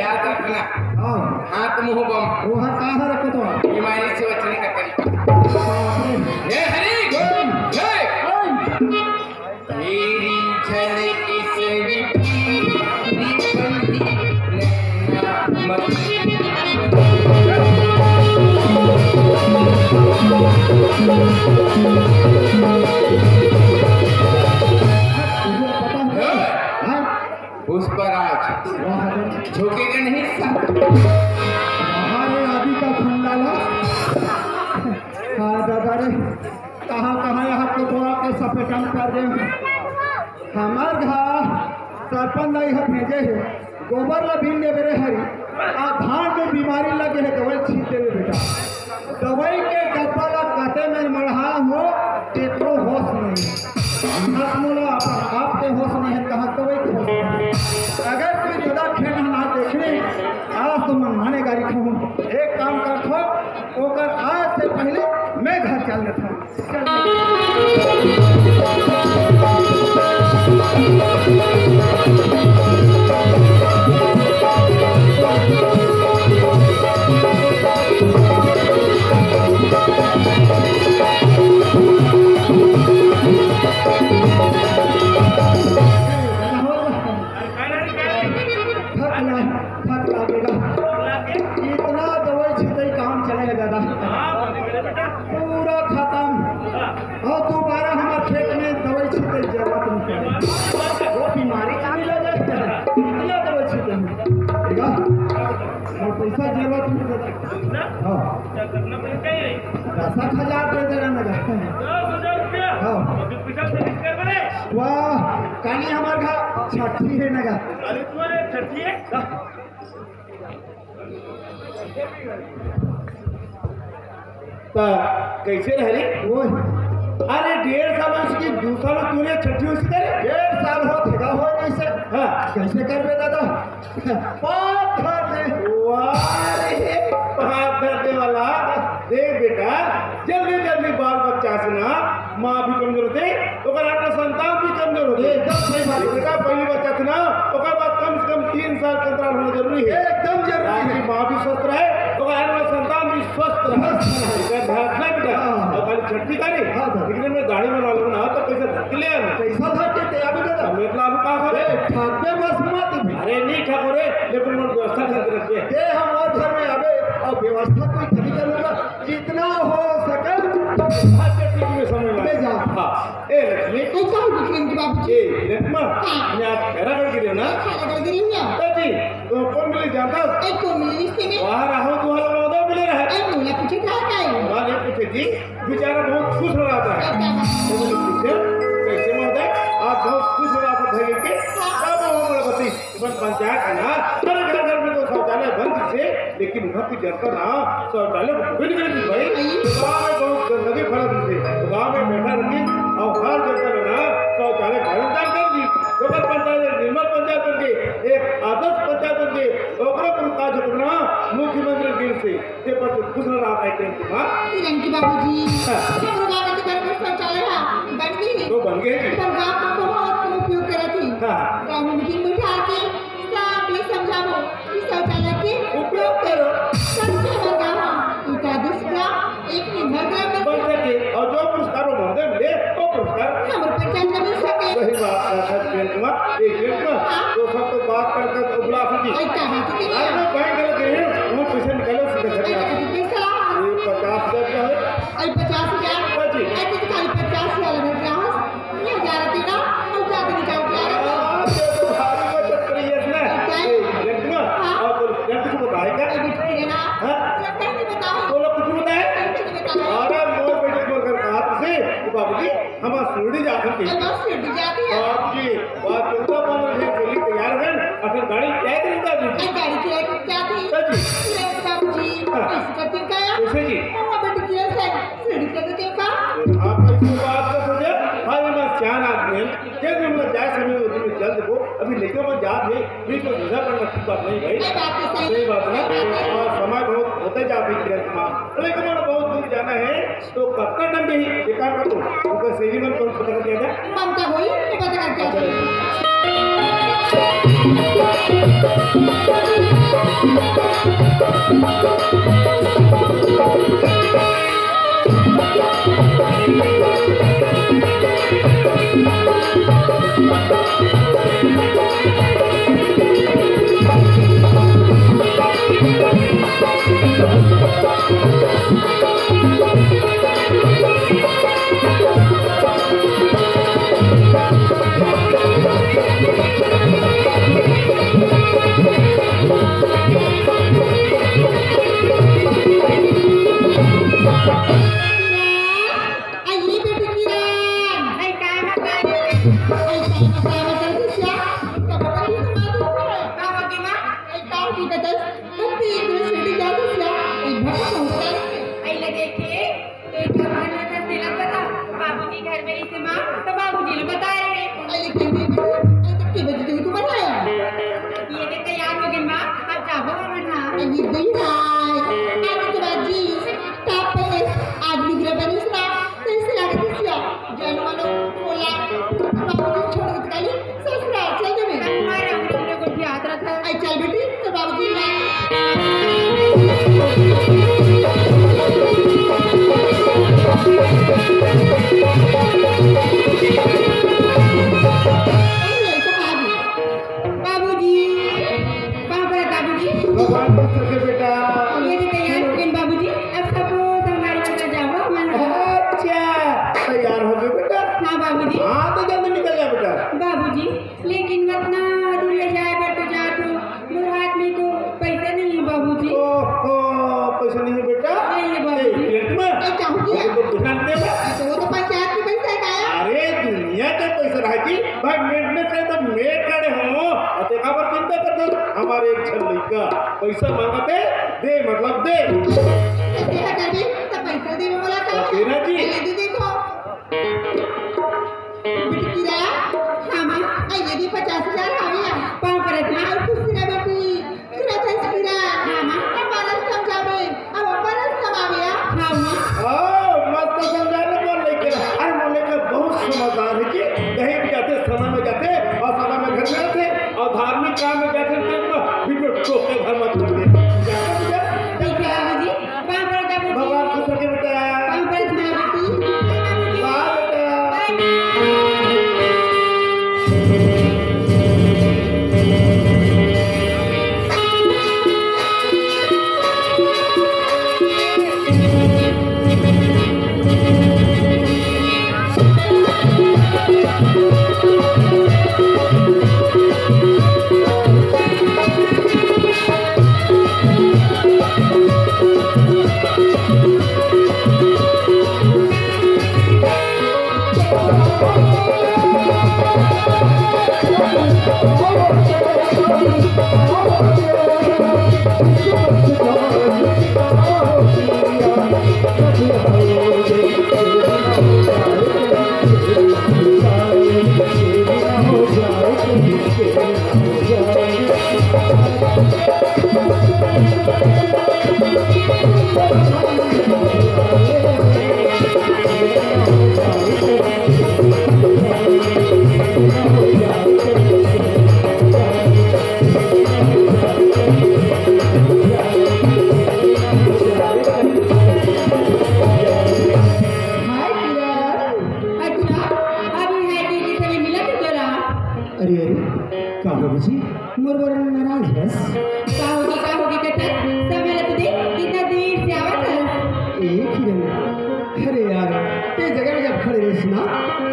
याद रखना। हाँ। हाथ मुंह बम। वो हाथ कहाँ रखो तो? बीमारी से बचने का तरीका। बाप रे। हे हरि! ओम। हे! ओम। तेरी झलक से भी पीली बंदी नैना मत। हाँ? पुष्पराज। वाह रे। झुकेगा नहीं साला। हमारे आदि का खंडाला। हाँ दादा रे, कहाँ कहाँ यहाँ के बोरा के सपेटन कर दे। हमार घर सरपंच दाई ह भेजे हे, गोबर ला बीन देबे रे हरी, आ धान में बीमारी लगे हे, दवाई छीट देबे बेटा। दवाई के डब्बा ला कते में मढ़ा हो, तेकरो होश नहीं। बस मोला अपन आप के होश नहीं है, कहाँ दवाई के होश नहीं है। अगर कोई ज्यादा खेल ना देखने, आज तो मन माने गारी खाऊं। एक काम करथो, ओकर आज से पहले मैं घर चल देथो। थक ला, थक ला बेटा। इतना दवाई छिटई काम चले हे दादा। पूरा खत्म। अउ दोबारा हमार खेत में दवाई छिटई जरूरत नहीं पड़े। वो बीमारी चली लगे। इतना दवाई छिटई। ठीक है? पैसा जरूरत नहीं दादा। हाँ। दस हजार दे देना नगद। दस हजार रुपया? हाँ। अभी पैसा से कर बने। वाह, कानी हमार घर छठी है नगद। अरे तुम्हारे छठी है? हाँ। त कैसे रह रे? ओए, अरे डेढ़ साल हो चुकी, दू साल तूने छठी उसी करे? डेढ़ साल हो थेगा हो नहीं सर। हाँ। कैसे करबे दादा? बाप धर दे। वाह रे, बाप धर दे वाला। देख बेटा, जल्दी जल्दी बाल बच्चा से ना माँ भी कमजोर होते, ओकर आत्म संतान भी कमजोर होते। एकदम सही बात। बेटा पहली बच्चा थे ना, ओकर बाद कम से कम तीन साल के अंतराल होना जरूरी है। एकदम जरूरी है। ताकि माँ भी स्वस्थ रहे, ओकर आने वाला संतान भी स्वस्थ रहे। स्वस्थ रहे। एकर ध्यान रखना बेटा। हाँ। और खाली छठी का नहीं, हाँ, सर। लेकिन मैं गाड़ी में वालों ना तो पैसा धर के ले आना। पैसा धर के ते अभी दादा। मैं इतना अभी कहाँ से? ए, ठाकरे बस मत भी। अरे नहीं ठाकुर रे, लेकिन मैं व्यवस्था करके रखिए। ये हम और घर में आवे और व्यवस्था कोई खड़ी करूंगा। जितना हो सके, आज के टीवी में समय ले जा। हाँ। ए लक्ष्मी। ऐसा हो विक्रांत बाबू जी। ए, रेशमा, हाँ। मैं आज खैरागढ़ गिरे ना? खैरागढ़ गिरे ना? तो जी, तो कौन मिले जानता? ए, कौन मिले रिश्ते में? वहाँ राहुल दुआल महोदय मिले रहे। ए, मोला पूछे था का है? वहाँ नहीं पूछे जी, बेचारा बहुत खुश हो रहा था। अच्छा। तो मैंने पूछे, कैसे महोदय? आप बहुत खुश हो रहा था भाई के? हाँ। तब वो बोला, बस बन पंचायत है ना, हर घर घर में तो शौचालय बन से, लेकिन वहाँ की जनता ना शौचालय को बन गई थी भाई। तो गाँव में बहुत गंदगी फैला दी थी। तो गाँव में बैठा रही और हर जनता ने ना शौचालय भरम कर दी। तो अगर पंचायत निर्मल पंचायत बन गई, एक आदर्श पंचायत बन गई, ओकरा पर का जो ना मुख्यमंत्री दिल से ये पर तो खुश रहा है टेंट माँ। रंकी बाबूजी, हाँ। हमरो गाँव के घर में शौचालय है, बन गई। तो बन गई। पर गाँव में बहुत कम उपयोग करत ही। हाँ। गाँव में मीटिंग बैठा के सबके समझाबो कि शौचालय के उपयोग करो। सबके हमर गाँव में एकादश ग्राम, एक निर्मल ग्राम बन बन सके। सके। और जो पुरस्कार वो महोदय मिले, वो पुरस्कार हमर पंचायत में मिल सके। सही बात है, सर प्रेम कुमार। एक मिनट ना, हाँ। तो सब तो बात करते तो बुला सकी। ऐसा है, तो क्या? अरे मैं बैंक गलत गई हूँ, वहाँ पैसे निकाले सीधे घर ऐसा में। तो पैसा ला। ये पचास हजार क्या है? अरे पचास हजार? हाँ जी। ऐसे तो खाली पचास हजार लग रहा है। ये हजार तेरा, और ज्यादा निकाल के आ रहा है। हाँ, ये तो भारी बचत करी है इसने। क्या है? ये रेंट ना? हाँ। और बोल, रेंट कुछ बताए क्या? अरे बेटा, ये ना। हाँ? लगता है नहीं बताओ। बोलो, कुछ बताए? कुछ नहीं बताओ। अरे मोर बेटी बोल कर कहा तुझे, कि बाबूजी, हम आज शिरडी जा सकते हैं। अब बस शिरडी जाती है। बाप जी, बात तो बन रही है, जल्दी तैयार हो गए, असल गाड़ी क्या है तेरी बाबूजी? अरे गाड़ी की क्या थी? क्या जी? अरे बाबूजी, हाँ। ऐसी करती क्या है? कैसे जी? हाँ, बेटी की ऐसे। सीढ़ी पे तो देखा? आप इसको बात कर सोचे, भाई, मैं सियान आदमी है, जब भी हम लोग जाए समय में तुम्हें जल्द को, अभी लेके मैं जा भी, भी तो दूसरा करना अच्छी बात नहीं भाई। ये बात तो सही सही बात ना। सही बात है। और समय बहुत होते जाते किरण कुमार, लेकिन हमारा बहुत दूर जाना है, तो कब का टाइम भी ये काम कर दो, उनका सही मन कौन पता कर दिया था? ममता बोली, ये पता कर क्या चीज़? अरे बेटी किरण, अरे काय मत करे। अरे काय मत करे, मत करे, क्या? क्या पता नहीं तुम्हारा दूध है? का हो गया माँ? अरे का हो गया दस? तुम भी एक दिन छुट्टी जाओ तो क्या? अरे भटक हो गया। अरे लगे के, एक घर में दस दिला पता। बाबूजी घर में इसे माँ, तो बाबूजी ने बताए। अरे फिर भी बेटी, अरे तब के बजे तुम्हें बताया? ये तो तैयार हो गए माँ, अब जाओ मना। अरे दही भाई, अरे तो बाजी, तापस, आज निगरा बनिस ना, कैसे लागत है सिया? जय मनो, बोला, बाबूजी छोड़ के काली, ससुराल चल देबे। हमारे हम लोग को भी याद रखा। आई चल बेटी, तो बाबूजी ना। बाबूजी, बाबा बाबूजी। भगवान खुश रखे बेटा। ये तो तैयार हो गए बाबूजी, अब सब संभाल कर जाओ, मन। अच्छा, तैयार हो गए बेटा। हाँ बाबूजी। हाँ, तो जल्दी निकल जा बेटा। बाबूजी, लेकिन वतना दूर ले जाए बर तो जा तो मोर हाथ में तो पैसा नहीं है बाबूजी। ओ हमर एक झन लइका पइसा मांगत हे, दे मतलब दे। तेरा कभी तो पैसा दे वाला का तो तेरा जी। ये दे देखो। बिटकिरा, हाँ माँ, ये भी पचास हजार हावे या। पाँव परत माँ, खुश रह बेटी। तुरंत हंस गिरा। हाँ माँ, अब बारह सौ जावे। अब अपन कमावे आ। हाँ माँ। ओ, मस्त समझा रे मोर लइका। अरे मोर लइका बहुत समझदार हे कि कहीं भी जाथे, समय में जाथे अउ समय में घर में आथे अउ धार्मिक काम में जाथे, तो बिल्कुल टोके घर मत कर दे। ठीक है बाबूजी, पाँव पड़ जा बाबूजी। भगवान खुश रखे बेटा। पाँव पड़ जा बाबूजी। बाय बेटा। हाय किरण, अच्छा, अभी हाय दीदी से मिला तो जरा। अरे, अरे, का होगे जी? मोर बर नाराज हस? का होगे, का होगे कथस? सब मिला तो देख, कितना देर से आवत हस। ए किरण, अरे यार, ते जगह में जब खड़े रहिस ना,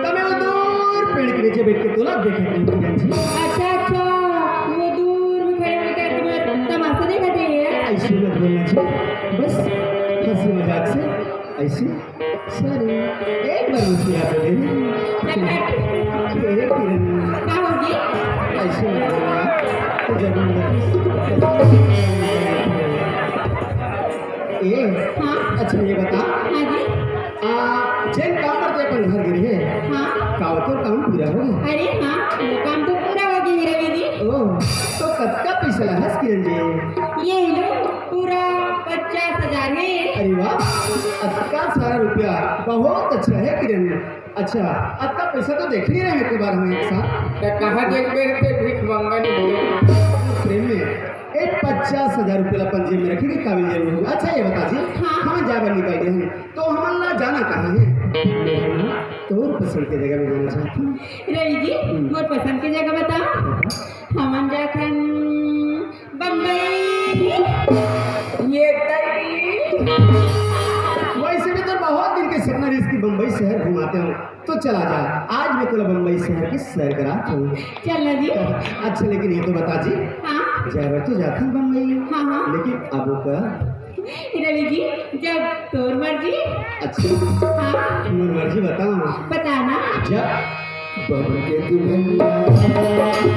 तब मैं वो दूर पेड़ के नीचे बैठ के तोला देखत रहिस किरण जी। अच्छा, अच्छा, वो दूर में खड़े होके तुम्हें तमाशा देखत रहे हैं? ऐसे मत बोलना जी, बस हंसी मजाक से ऐसे। सॉरी, एक बार मुस्कुरा तो दे। ए किरण, का होगे? ऐसे मत बोलना, तो जब ए, हाँ। अच्छा ये बता, हाँ जी। आ, जेन काम बर ते अपन घर गे रहे, हाँ। का ओकर काम पूरा होगे? अरे हाँ, वो काम तो पूरा होगे हे रवि जी। ओह, तो कतका पैसा ला हस किरण जी? ये लो, पूरा पचास हजार हे। अरे वाह, अतका सारा रुपया, बहुत अच्छा हे किरण। अच्छा, अतका पैसा तो देखे नइ रहेंव एक बार हम एक साथ। त कहाँ देखबे रे, भीख मंगा नहीं बोले। प्रेम में, ए पचास हजार रुपया ला अपन जेब में रखे के काबिल जरूर होगे। अच्छा, ये बता जी, हाँ। हमन जाए बर निकल गे हन, तो हमन ला जाना कहाँ हे? मेहर ना, तोर पसंद के जगह में जाना चाहत हन। रवि जी, हम्म। मोर पसंद के जगह बताओ। बता। हमन जाथन बम्बई। ये तरी। वैसे भी तो बहुत दिन के सपना रहिस कि बम्बई शहर घुमाते हो, तो चला जा, आज मैं तोला बम्बई शहर के सैर करात हूँ। चल ना जी। अच्छा, लेकिन ये तो बता जी, हाँ। जाए बर तो जाथन बम्बई, हाँ, हाँ। लेकिन अब का रवि जी, जब तोर मर्जी। अच्छा। हाँ। मोर मर्जी बताओ। बताना। जब बन के दुल्हनिया,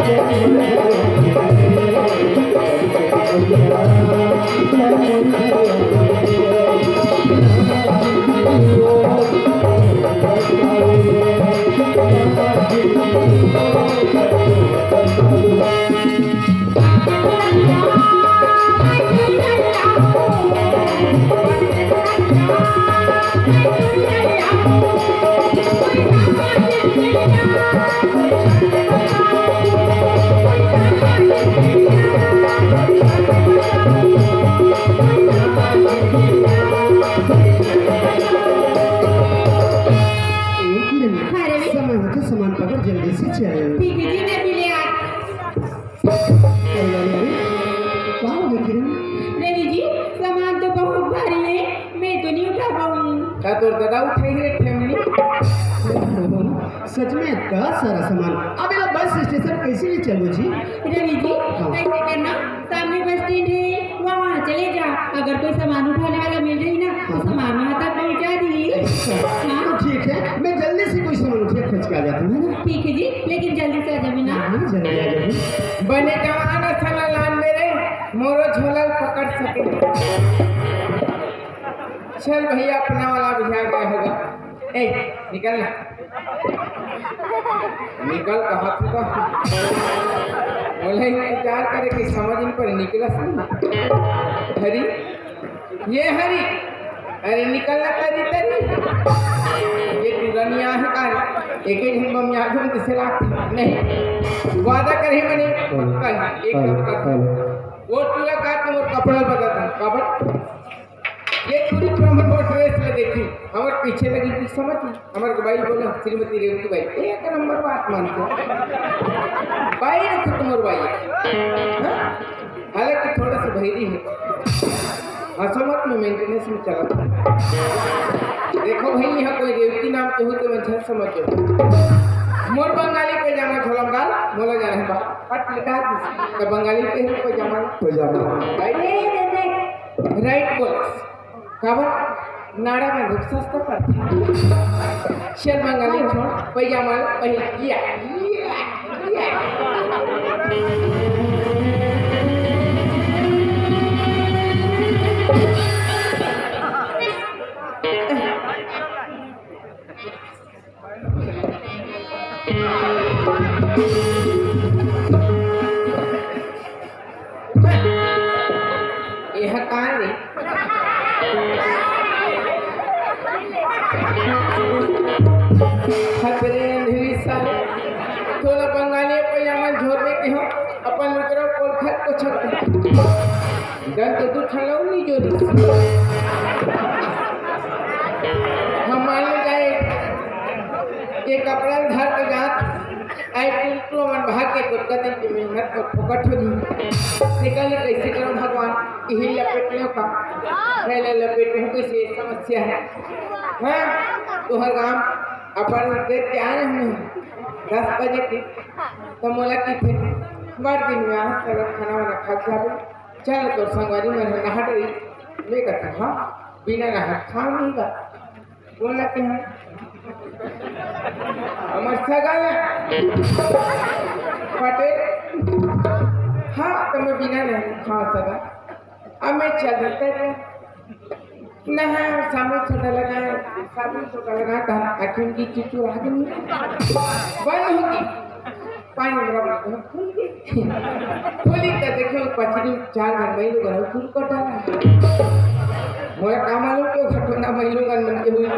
ए किरण, हाँ, रवि। समय होथे, सामान पकड़, जल्दी से चल। ठीक है जी, मैं भी ले आती। अरे, अरे, अरे, का होगे किरण? रवि जी, सामान तो बहुत भारी है, मैं तो नहीं उठा पाऊंगी। का तोर दादा उठाही रे ठेमनी? सच में इतना सारा सामान, अब एला बस स्टेशन कैसे ले चलबो जी? रवि जी, हाँ। ऐसे करना, सामने बस स्टैंड है, वहाँ चले जा, अगर कोई सामान उठाने वाला मिल जाही ना, तो हाँ। सामान वहाँ तक पहुँचा दी। अच्छा, हाँ। तो ठीक है, मैं जल्दी से कोई सामान उठा के खोज के आ जाता हूँ, है ना? ठीक है जी, लेकिन जल्दी से आ जाबे ना। हाँ, जल्दी आ जाऊँ। बने जवान मोरो झोला ल पकड़ सके। चल भैया, अपना वाला भी आ गया होगा। ए, निकल ना। निकल कहा तू का? बोले इंतजार करे कि समझ नहीं पर निकला सन। हरी, ये हरी, अरे निकल ना तरी तरी। ये तू रनिया है का? एक ही दिन बम याद हम किसे लाग नहीं। वादा करे मने पक्का है, एक काम कर। वो टूरा का तुम कपड़ा बदल दो, काबर? ये टूरी पर हमर वो ड्रेस में देखी, हमर पीछे लगी कुछ समझ नहीं। हमर के भाई बोला, श्रीमती रेवती भाई, एक नंबर बात मानते हो। भाई ने खुद मोर भाई। हाँ? हालांकि थोड़ा सा भैरी है। हंसो मत, मैं मेंटेनेंस में चला था। देखो भाई, यहाँ कोई रेवती नाम के हो तो मैं झट समझ जाओ। मोर बंगाली पैजामा झोलम डाल, मोला जाना है बाहर। पट लगा दीस। तो बंगाली पहन पैजामा। पैजामा। अरे, रे, रे। राइट बोलस। काबर? नाड़ा में धूप सस्ता पड़ता। चल बंगाली छोड़, पैजामा पहन। या, या, या। एह का रे? हतरे अंधेरी साले, तोला बंगाली पैजामा झोर दे के हो, अपन लुकरा कोल खत को छत। डर तो तू ठंडा नहीं जो रे। हम मान लो जाए, ये कपड़ा धर के जात, आई कुल तो मन भाग के कुत्ता दिन की मेहनत को फोकट हो जी। निकल कैसे करो भगवान, यही लपेट लो का। पहले लपेट हूँ कैसे समस्या है। हाँ, तो हर काम अपन के क्या है, दस बजे की तो मोला की थे, बड़ दिन में आज तक खाना वाना खा के आवे। चल तो संगवारी मन नहा डरी, मैं कहता हाँ, बिना नहा खा नहीं गा। बोला कि हाँ, हमर सगा ना पटेल। हाँ, तो मैं बिना नहीं खा सका। अब मैं चल देते हैं। नहा, साबुन छोटा लगा, साबुन छोटा लगा, तो आखिर की चुचू आ गई। बंद होगी। पानी में रख दो। खोली तो देखियो, पछिनी चार घर में लोग हैं, फूल कटा है। मोर काम आलू के घटना में लोग मन के हुई थी।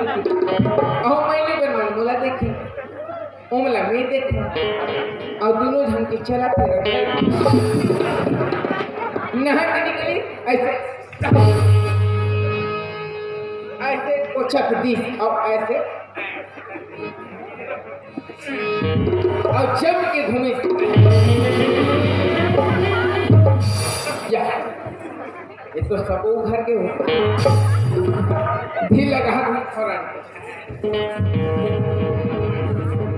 अहो, मैं लोग मन बोला देखी। ओमला मैं देखो। और दोनों झन के चला फिर। नहा के निकली, ऐसे। ऐसे कोचक दी, और ऐसे। और जम के घूमे। या, ये तो सब घर के हो। ढील लगा घूम फौरन।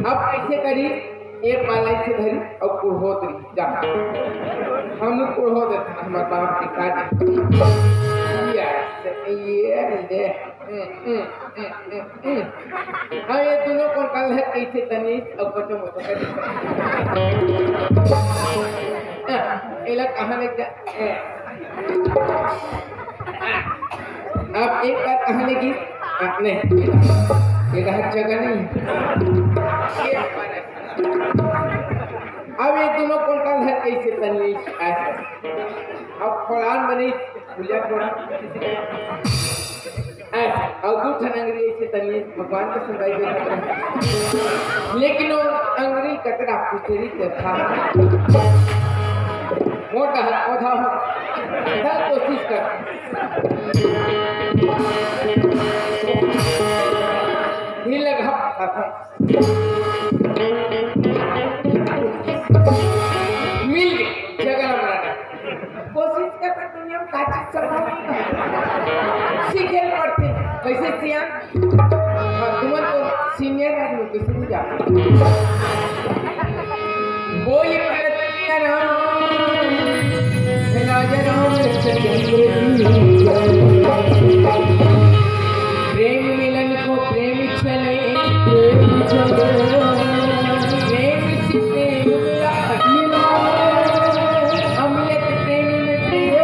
अब कैसे करी? एक बार ऐसे धरी और कुढ़ोत रही। जा। हम लोग कुढ़ो देते हैं, हमारे बाप की काज। ये, ये, ये। हम्म, हम्म, हम्म, हम्म, हम्म। हाँ, ये दोनों को कल है, कैसे तनीष और बच्चों को पकड़। हाँ, ये लोग कहाँ लेके जा-, हाँ। आप एक बार कहाँ लेगी? आपने, ये रहा जगह नहीं। ये हमारा। अब ये दोनों को कल है, कैसे तनीष ऐसे। अब फलान बनी, भुलिया थोड़ा। ऐसे, और दू ठन अंगरी ऐसे तनी भगवान के सुनाई देता है। लेकिन वो अंगरी कतरा पुतरी के था। मोटा है, पौधा हो। चल कोशिश कर। ढील लगा, हाथ। मिल गए, जगह बनाना। कोशिश कर, पर दुनिया में का चीज संभव नहीं है। सीखे पड़ते, वैसे सियान, हाँ, तुमन तो सीनियर आदमी, किसी को जा। बोल पड़ते राम, राजा राम लक्ष्मण चंद्र की जय। प्रेम मिलन को प्रेम छले, प्रेम छले। प्रेम से प्रेम मिला, मिला। अमृत प्रेम में प्रेम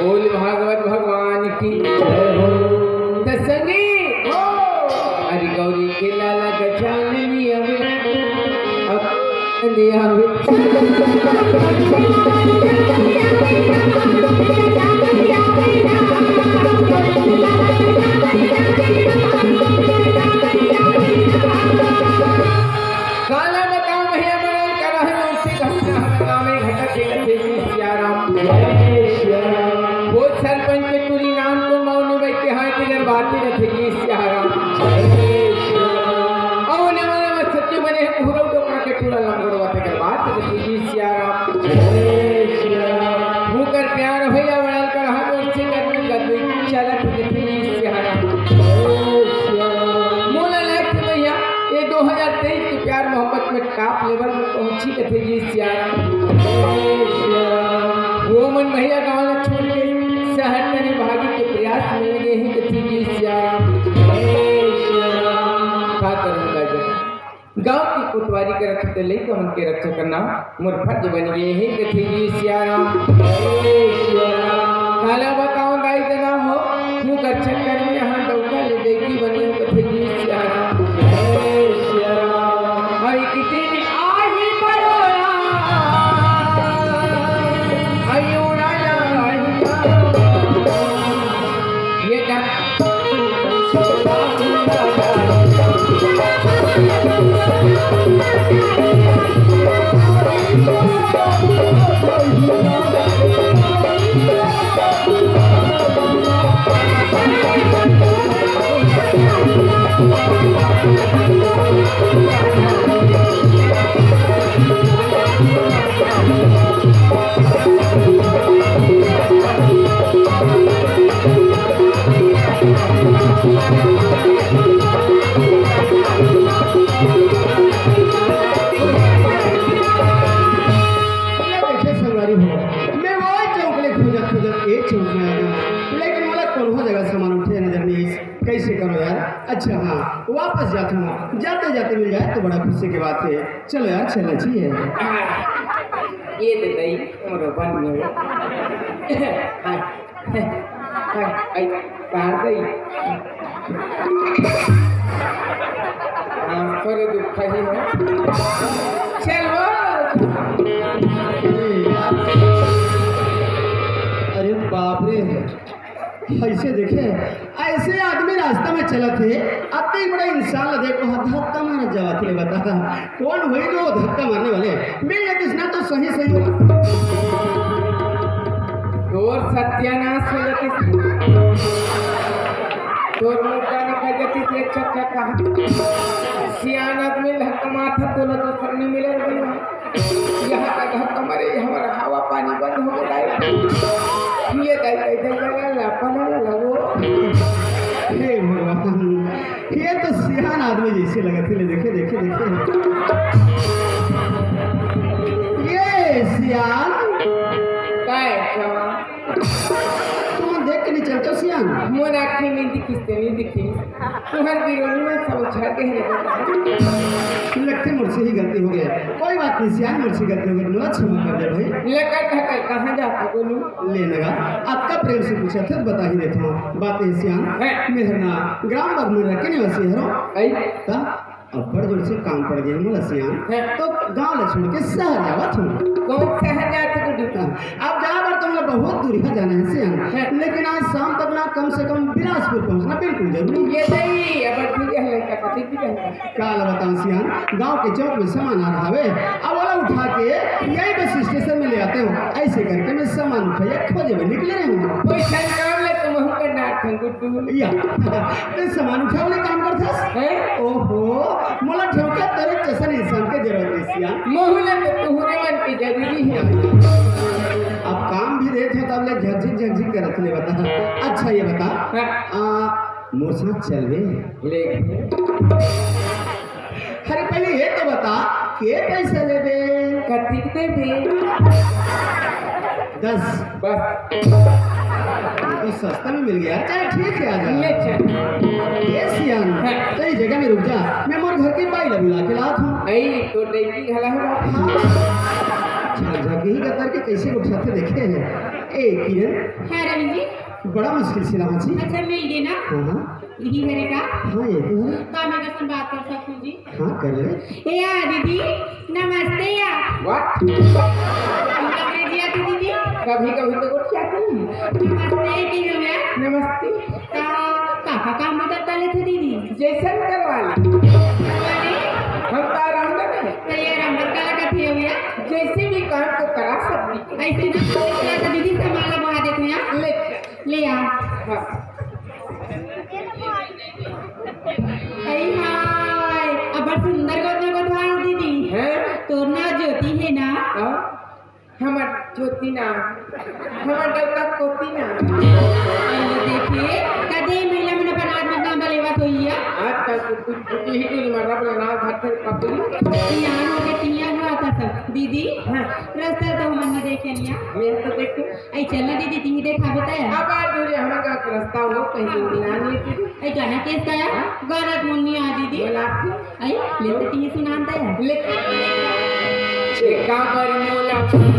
बोल भागवत भगवान की जय हो। त संगी हो। अरे गौरी के लाला गजानन आवे, अब आवे। काला बताओ भैया, मरण करा है, उनसे घटना हमें गाँव में घटत है, कथे जी सिया राम। जय सिया राम। वो सरपंच के टूरी नाम को मौन बैठ के हाथ इधर बातें रखे जी सिया राम। जय सिया राम। और उन्हें मने में सच्चे बने हैं, घुरव डोकरा के टूरा लंगड़वा के बात रखे जी सिया राम। जय सिया राम। मुकर प्यार भैया, मरण करा है, उनसे गर्मी गर्मी चलत रखे जी सिया राम। जय सिया राम। मोला लगथे भैया, ये दो हज़ार तेईस के प्यार मोहब्बत में टॉप लेवल में पहुंची कथे जी सिया राम। जय सिया राम। वो मन भैया गाँव ला छोड़ के शहर में भागे के प्रयास में लगे हैं कथे जी सिया राम। जय सिया राम। का करूं काजल, गाँव की कोतवाली करत होते लइका मन के रक्षा करना मोर फर्ज बन गए हे कथे जी सिया राम। जय सिया राम। काला बताओ दाई जना हो, मुकर चक्कर में यहाँ डौका ले देगी बने कथे जी सिया राम। जय सिया राम। हई कितनी आही बड़ोया, हई उड़ाया, हई ये क्या? ये देखे संगवारी हो, मैं वो चौक ले खोजत खोजत एक चौक में आ गया, लेकिन मोला कोनो जगह सामान उठे नजर नहीं आई। कैसे करो यार? अच्छा हाँ, वापस जाता हूँ, जाते जाते मिल जाए तो बड़ा खुशी की बात है। चलो यार, चलना चाहिए। ये दे दई, मोर बन गयो। हाँ। आई, तार दई। हाँ, पर दुख ही है। चल वो। अरे बाप रे, ऐसे देखे, ऐसे आदमी रास्ता में चलत हे, अति बड़ा इंसान ला देखो, हाँ, धक्का मारत जावत हे, बता, कौन होई जो धक्का मारने वाले? मिल लेतिस ना तो सही सही हो। तोर सत्यानाश हो जातिस। तोर मुद्दा निकल जातिस, एक चक्का कहा। सियान आदमी धक्का मारत, तोला तो फन्नी मिले रही। यहाँ का घर कमरे, ये हमारा हवा पानी बंद हो गया है। ये दाई, दाई, दाई, दाई, ला, ला, ला, ला, वो। हे भगवान, ये तो सियान आदमी जैसे लगत हे, ले देखे, देखे, देखे। ये सियान। काय, जवान? तुम देख के नहीं चलते सियान? मोर आँखी में दिखिस ते नहीं दिखिस। तुहर बिरोनी में सब उछल के है। लगथे मोर से ही गलती हो गया। कोई बात नहीं सियान, मोर से गलती हो गई, मोला क्षमा कर दे भाई। लेकर कहकर कहाँ जाता बोलू? ले लगा, अतका प्रेम से पूछत हे, बता ही देता हूँ। बात है सियान, हैं। मेहर ना ग्राम बगमन के निवासी हरो। आई। का? अब्बड़ जोर से काम पड़ गया मोला सियान, हैं। तो गाँव ला छोड़ के शहर जावत हूँ। कौन शहर जात हे तू? अब जहाँ पर तुमने बहुत दूरिया जाना है सियान, हैं। लेकिन आज शाम तक ना कम से कम बिलासपुर पहुँचना बिल्कुल जरूरी है। ये सही, अब ठीक है, लड़का कथी भी कहेगा। काला बताऊँ सियान, गाँव के चौक में सामान आ रहा है, अब ओला उठा के यही बस स्टेशन में ले आते हो। ऐसे करके मैं सामान उठाया खोजे में निकले रहे हूँ। कोई काम ले तो महू का नाक खंगुट या, ते सामान उठावे ले काम करथस? हैं? ओहो, मोला ठेवका तोरे जैसन इंसान के जरूरत हे सियान। महू ला तो तुहरे मन के जरूरी है। अब काम भी देत हो तब ले झकझिक झकझिक करत ले बता। अच्छा ये बता, हाँ। आ, मोर साथ चलबे? ले। अरे पहले ये तो बता, के पैसा लेबे? कतिक देबे? दस। बस। तो सस्ता में मिल गया। चल ठीक है, आ जा। ले चल। ए सियान, हाँ। तो इस जगह में रुक जा, मैं मोर घर के बाई ला बुला के लात हूँ। नहीं, तो लड़की घला है बाप। हाँ। कैसे गोठियाथे देखे हे? ए किरण, हाँ रवि जी। बड़ा मुश्किल से लावा जी। अच्छा, मिल गे ना? हाँ, हाँ। यही हरे का? हाँ, ये तो है। का मैं कसन बात कर सकूँ जी? हाँ, कर ले। ए या दीदी, नमस्ते या। What? अंग्रेजी आती दीदी? कभी कभी तो गोठियाथे। नमस्ते की हो या? नमस्ते। का, का, का काम में करता लेथे दीदी? जैसन करवा ले। अरे? हम तो आराम में रहे। तो ये आराम में काला कथे हो या? जैसे भी काम तो करा सकती। ऐसे ना, ऐसे ना तो दीदी से माला बहा देते हैं। ले। ले आ। हाँ। अरे हाय, अब्बड़ सुंदर गोठियाथे दीदी। हैं? तोर ना ज्योति हे ना? हाँ? हमर ज्योति ना, हमर डौका कोति ना। अरे देखे, कदे महिला मन अपन आदमी नाम बलेवत होई या? आजकल तो कुछ कुछ ही टूरी मार रहा, अपना नाम धर के पकड़ी। तियान हो गए, तियान हुआ था सब। दीदी, हाँ। रास्ता तो हमन ने देखे लिया। मैं तो देखूं। ऐ चल ना दीदी, तिही देखाबे त। अब आ दूर हमर गाँव के रास्ता हो, कहीं दिन मिला नहीं फिर। ऐ गाना केस गाया? हाँ? गाना तो मोर नइ आय दीदी। बोला आपको। ऐ, ले तो तिही सुनान त। ले। छेका बर मोला। अरे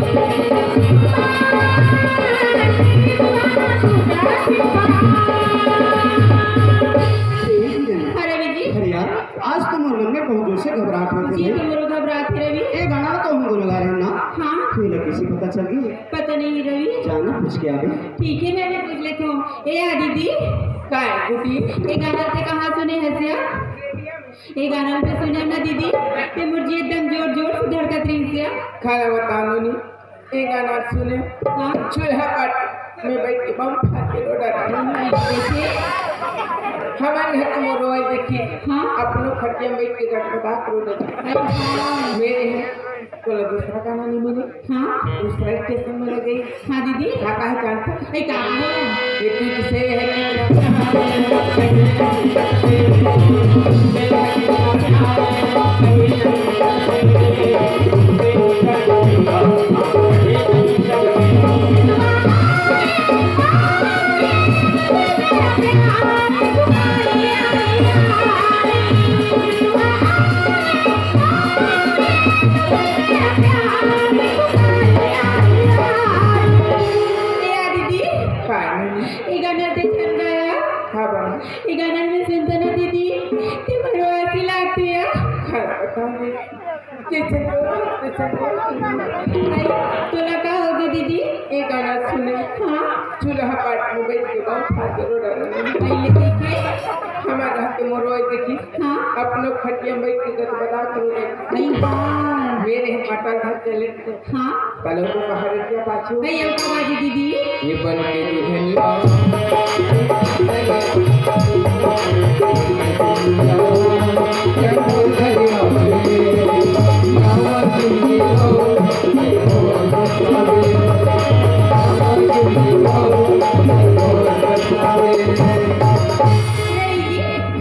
दीदी। अरे यार, आज तो मोर मन में बहुत जोर से घबराहट होत हे जी, भाई। तो मोरो घबराहट हे रवि। ए गाना तो हम दोनों गा रहे हैं ना? हाँ। तू इला कैसे पता चल गई? पता नहीं रवि। जाना पूछ के आवे। ठीक है, मैं भी पूछ लेती हूँ। ए या दीदी। काय गुटी? ए गाना ते कहाँ सुने हस या? ए गाना ते सुने ना दीदी, ते मोर जी एकदम जोर जोर से धड़कत रहिस या। खाना बता नोनी। ए गाना सुने। हाँ। चूल्हा पाट में बैठ के बम फाड़ के रो डरा। देखे? हमर घर के मोर रोए देखी। हाँ। अपनो खटिया में बैठ के गटगटा के रो डरा। अरे हाँ। मेरे हैं, तोला दूसरा गाना नहीं मिले? हाँ। दूसरा स्टेशन में लगे। हाँ दीदी। का कहे जानता? ए, का हो? ये तू किसे है कि ए, आ दीदी, काय नहीं? ए गाना ते चल गया। हाँ, बा। ए गाना में सुनता ना दीदी, ते मरवा के लाते हैं। हाँ, बता दे। जैसे बोल, जैसे बोल। अरे, तोला का होगे दीदी? ए गाना सुने। हाँ। चूल्हा पाट में बैठ के बम फाड़ के रो डरा। पहले देखे। हमारे घर के मोर रोए देखी। हाँ। अपनो खटिया में बैठ के गदगदा के रो डरा। अरे वाह। मेरे हैं मटल घर के लेट के। हाँ। कल को बाहर क्या पाछू? भैया, का बाजी दीदी? ये बन के दुल्हनिया।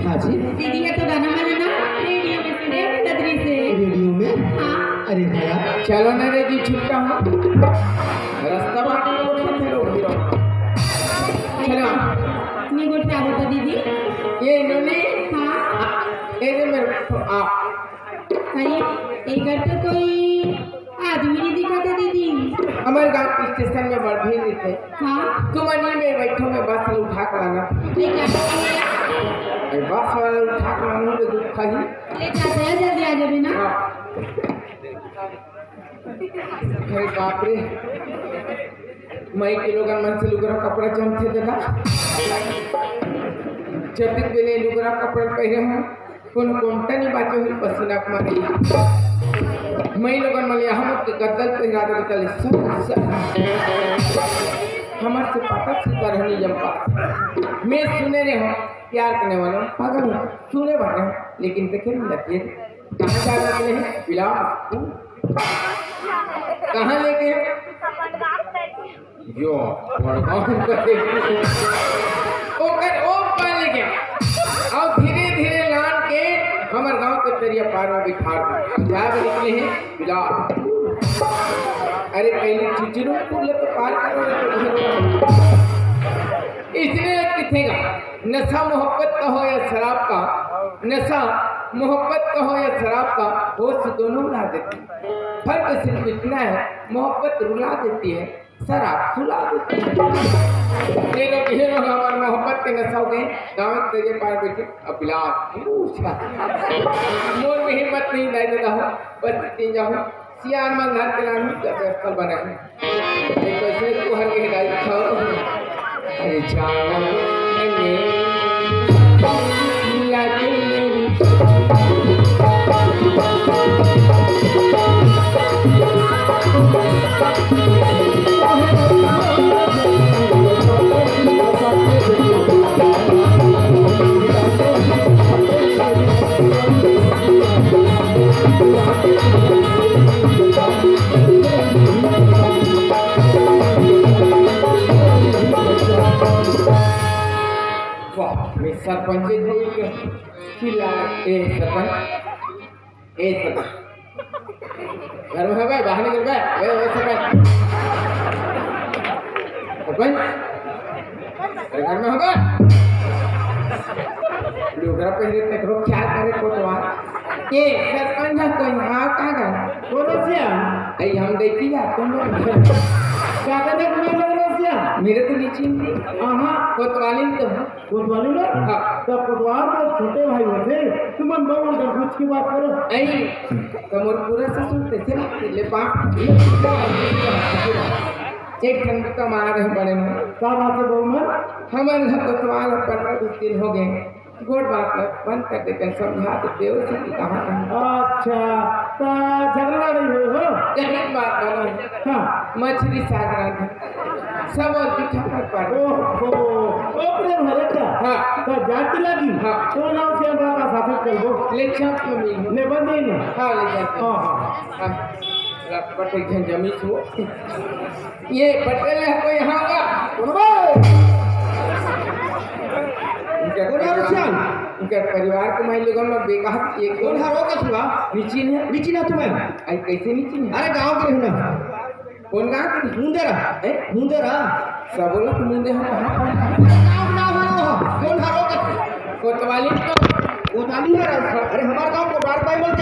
हाँ जी। दीदी, ये तो गाना वाला ना रेडियो में सुने, कदरी से। रेडियो में? हाँ। अरे भैया। चलो ना रे जी, छुट्टा हो। रास्ता बाट में उठा थे लोग हीरो। चलो। नहीं गोठियाबो तो दीदी। ये इन्होंने हाँ। ये जो मेरे, आ, अरे, इधर तो कोई आदमी नहीं दिखा था दीदी। हमारे गांव स्टेशन में बड़ भीड़ रहिथे। हाँ। तुम अनिल में बैठो, मैं बस उठा के लाना। ले जाते हैं। अरे बस वाला उठा के लाना तो दुख था ही। ले जाते हैं, जल्दी आ जाबे ना। हाँ। अरे बाप रे, माई के लोगन मन से लुगरा कपड़ा जमथे दादा। जतिक बेले लुगरा कपड़ा पहने हो, कोनो कोंटा नहीं बाचे हुई पसीना के मारे। माई लोगन मन यहाँ मत के गद्दल पहिरा दे तले सब, सब। हमार से पाता सीता रहनी जम्पा। मैं सुने रहे हूँ, प्यार करने वाला हूँ, पागल हूँ, सुने वाला हूँ, लेकिन देखे नहीं लगती है। कहाँ जा रहे हैं? बिलासपुर। कहाँ लेके? यो, वड़गांव करके। ओकर ओ पार लेके। और धीरे-धीरे लान के हमर गांव के तरिया पार में बिठा दे। जा भी निकले हैं, बिलासपुर। अरे, पहले चिचरू पुल तो पार करो। इसने किथे का? नशा मोहब्बत का हो या शराब का, नशा मोहब्बत का हो या शराब का, होश दोनों उड़ा देती। फर्क सिर्फ इतना है, मोहब्बत रुला देती है, शराब सुला देती है। ये लोग, ये लोग हमारे मोहब्बत के नशा हो गए, गाँव के तरिया पार बैठे, अभिलाष, पूछा। मोर में हिम्मत नहीं, नहीं देता हूँ, बस तीन जाऊँ, सियान मन घर के नाम ही कर दे, अक्कल बना है। ये कैसे तू हर के गाई खाओ? अरे जाना मैंने मिला के मेरी वाह, मैं सरपंच जी को चिल्ला, ए सरपंच, ए सरपंच, घर में हो गए, बाहर निकल गए, ए, ए सरपंच, सरपंच, अरे घर में हो गए, डोकरा पहले तक रो, क्या करे कोतवाल, ए सरपंच है कोई, हाँ, कहाँ गए? बोलो सिया। ए, हम देखी जा, तुम लोग। क्या कहते तुम्हें बोलो सिया? मेरे तो नीचे ही थी। हाँ, हाँ। कोतवाली तो हूँ। कोतवाली में? हाँ। तो कोतवाल तो छोटे भाई होते, तुमन बहू उनका कुछ की बात करो। नहीं, तो मोर पूरा ससुर तैसे लगते, ले बाप। एक ठंड का मार है बड़े में। का बात है बहू में? हमन ह कोतवाल ह पंद्रह बीस दिन हो गए। गोड़ बात ल बंद कर दे, कहीं समझा दे, बेहोशी की कहानी। अच्छा, तो झगड़ा नहीं हुए हो? गरीब बात बनो। हाँ। मछली साग रांधे। सब और पीछा कर पाए। ओहो, ओकरे भरे का? हाँ। तो जाति लगी? हाँ। तो नाम से बात साथक कर दो। ले छाप में मिल। ले बंदी ना? हाँ, ले जाते। हाँ, हाँ। हाँ। लटपट एक जन जमीन छुओ। ये पटेल है कोई यहाँ का? बोलो बे। इनका कौन है परिवार, रुचियान? इनका परिवार के माई लोगन में बेकार एक कौन हरो का छुआ? नीची ने। नीची ना तुम्हें? आई कैसे नीची ने? अरे गांव के रहना। कौन गांव के? मुंदेरा। ए? मुंदेरा। सब बोला तो मुंदे हम कहाँ पर? गांव ना हो। कौन हरो का? कोतवाली तो। कोतवाली है। अरे हमारे गांव को बार बाई बोलते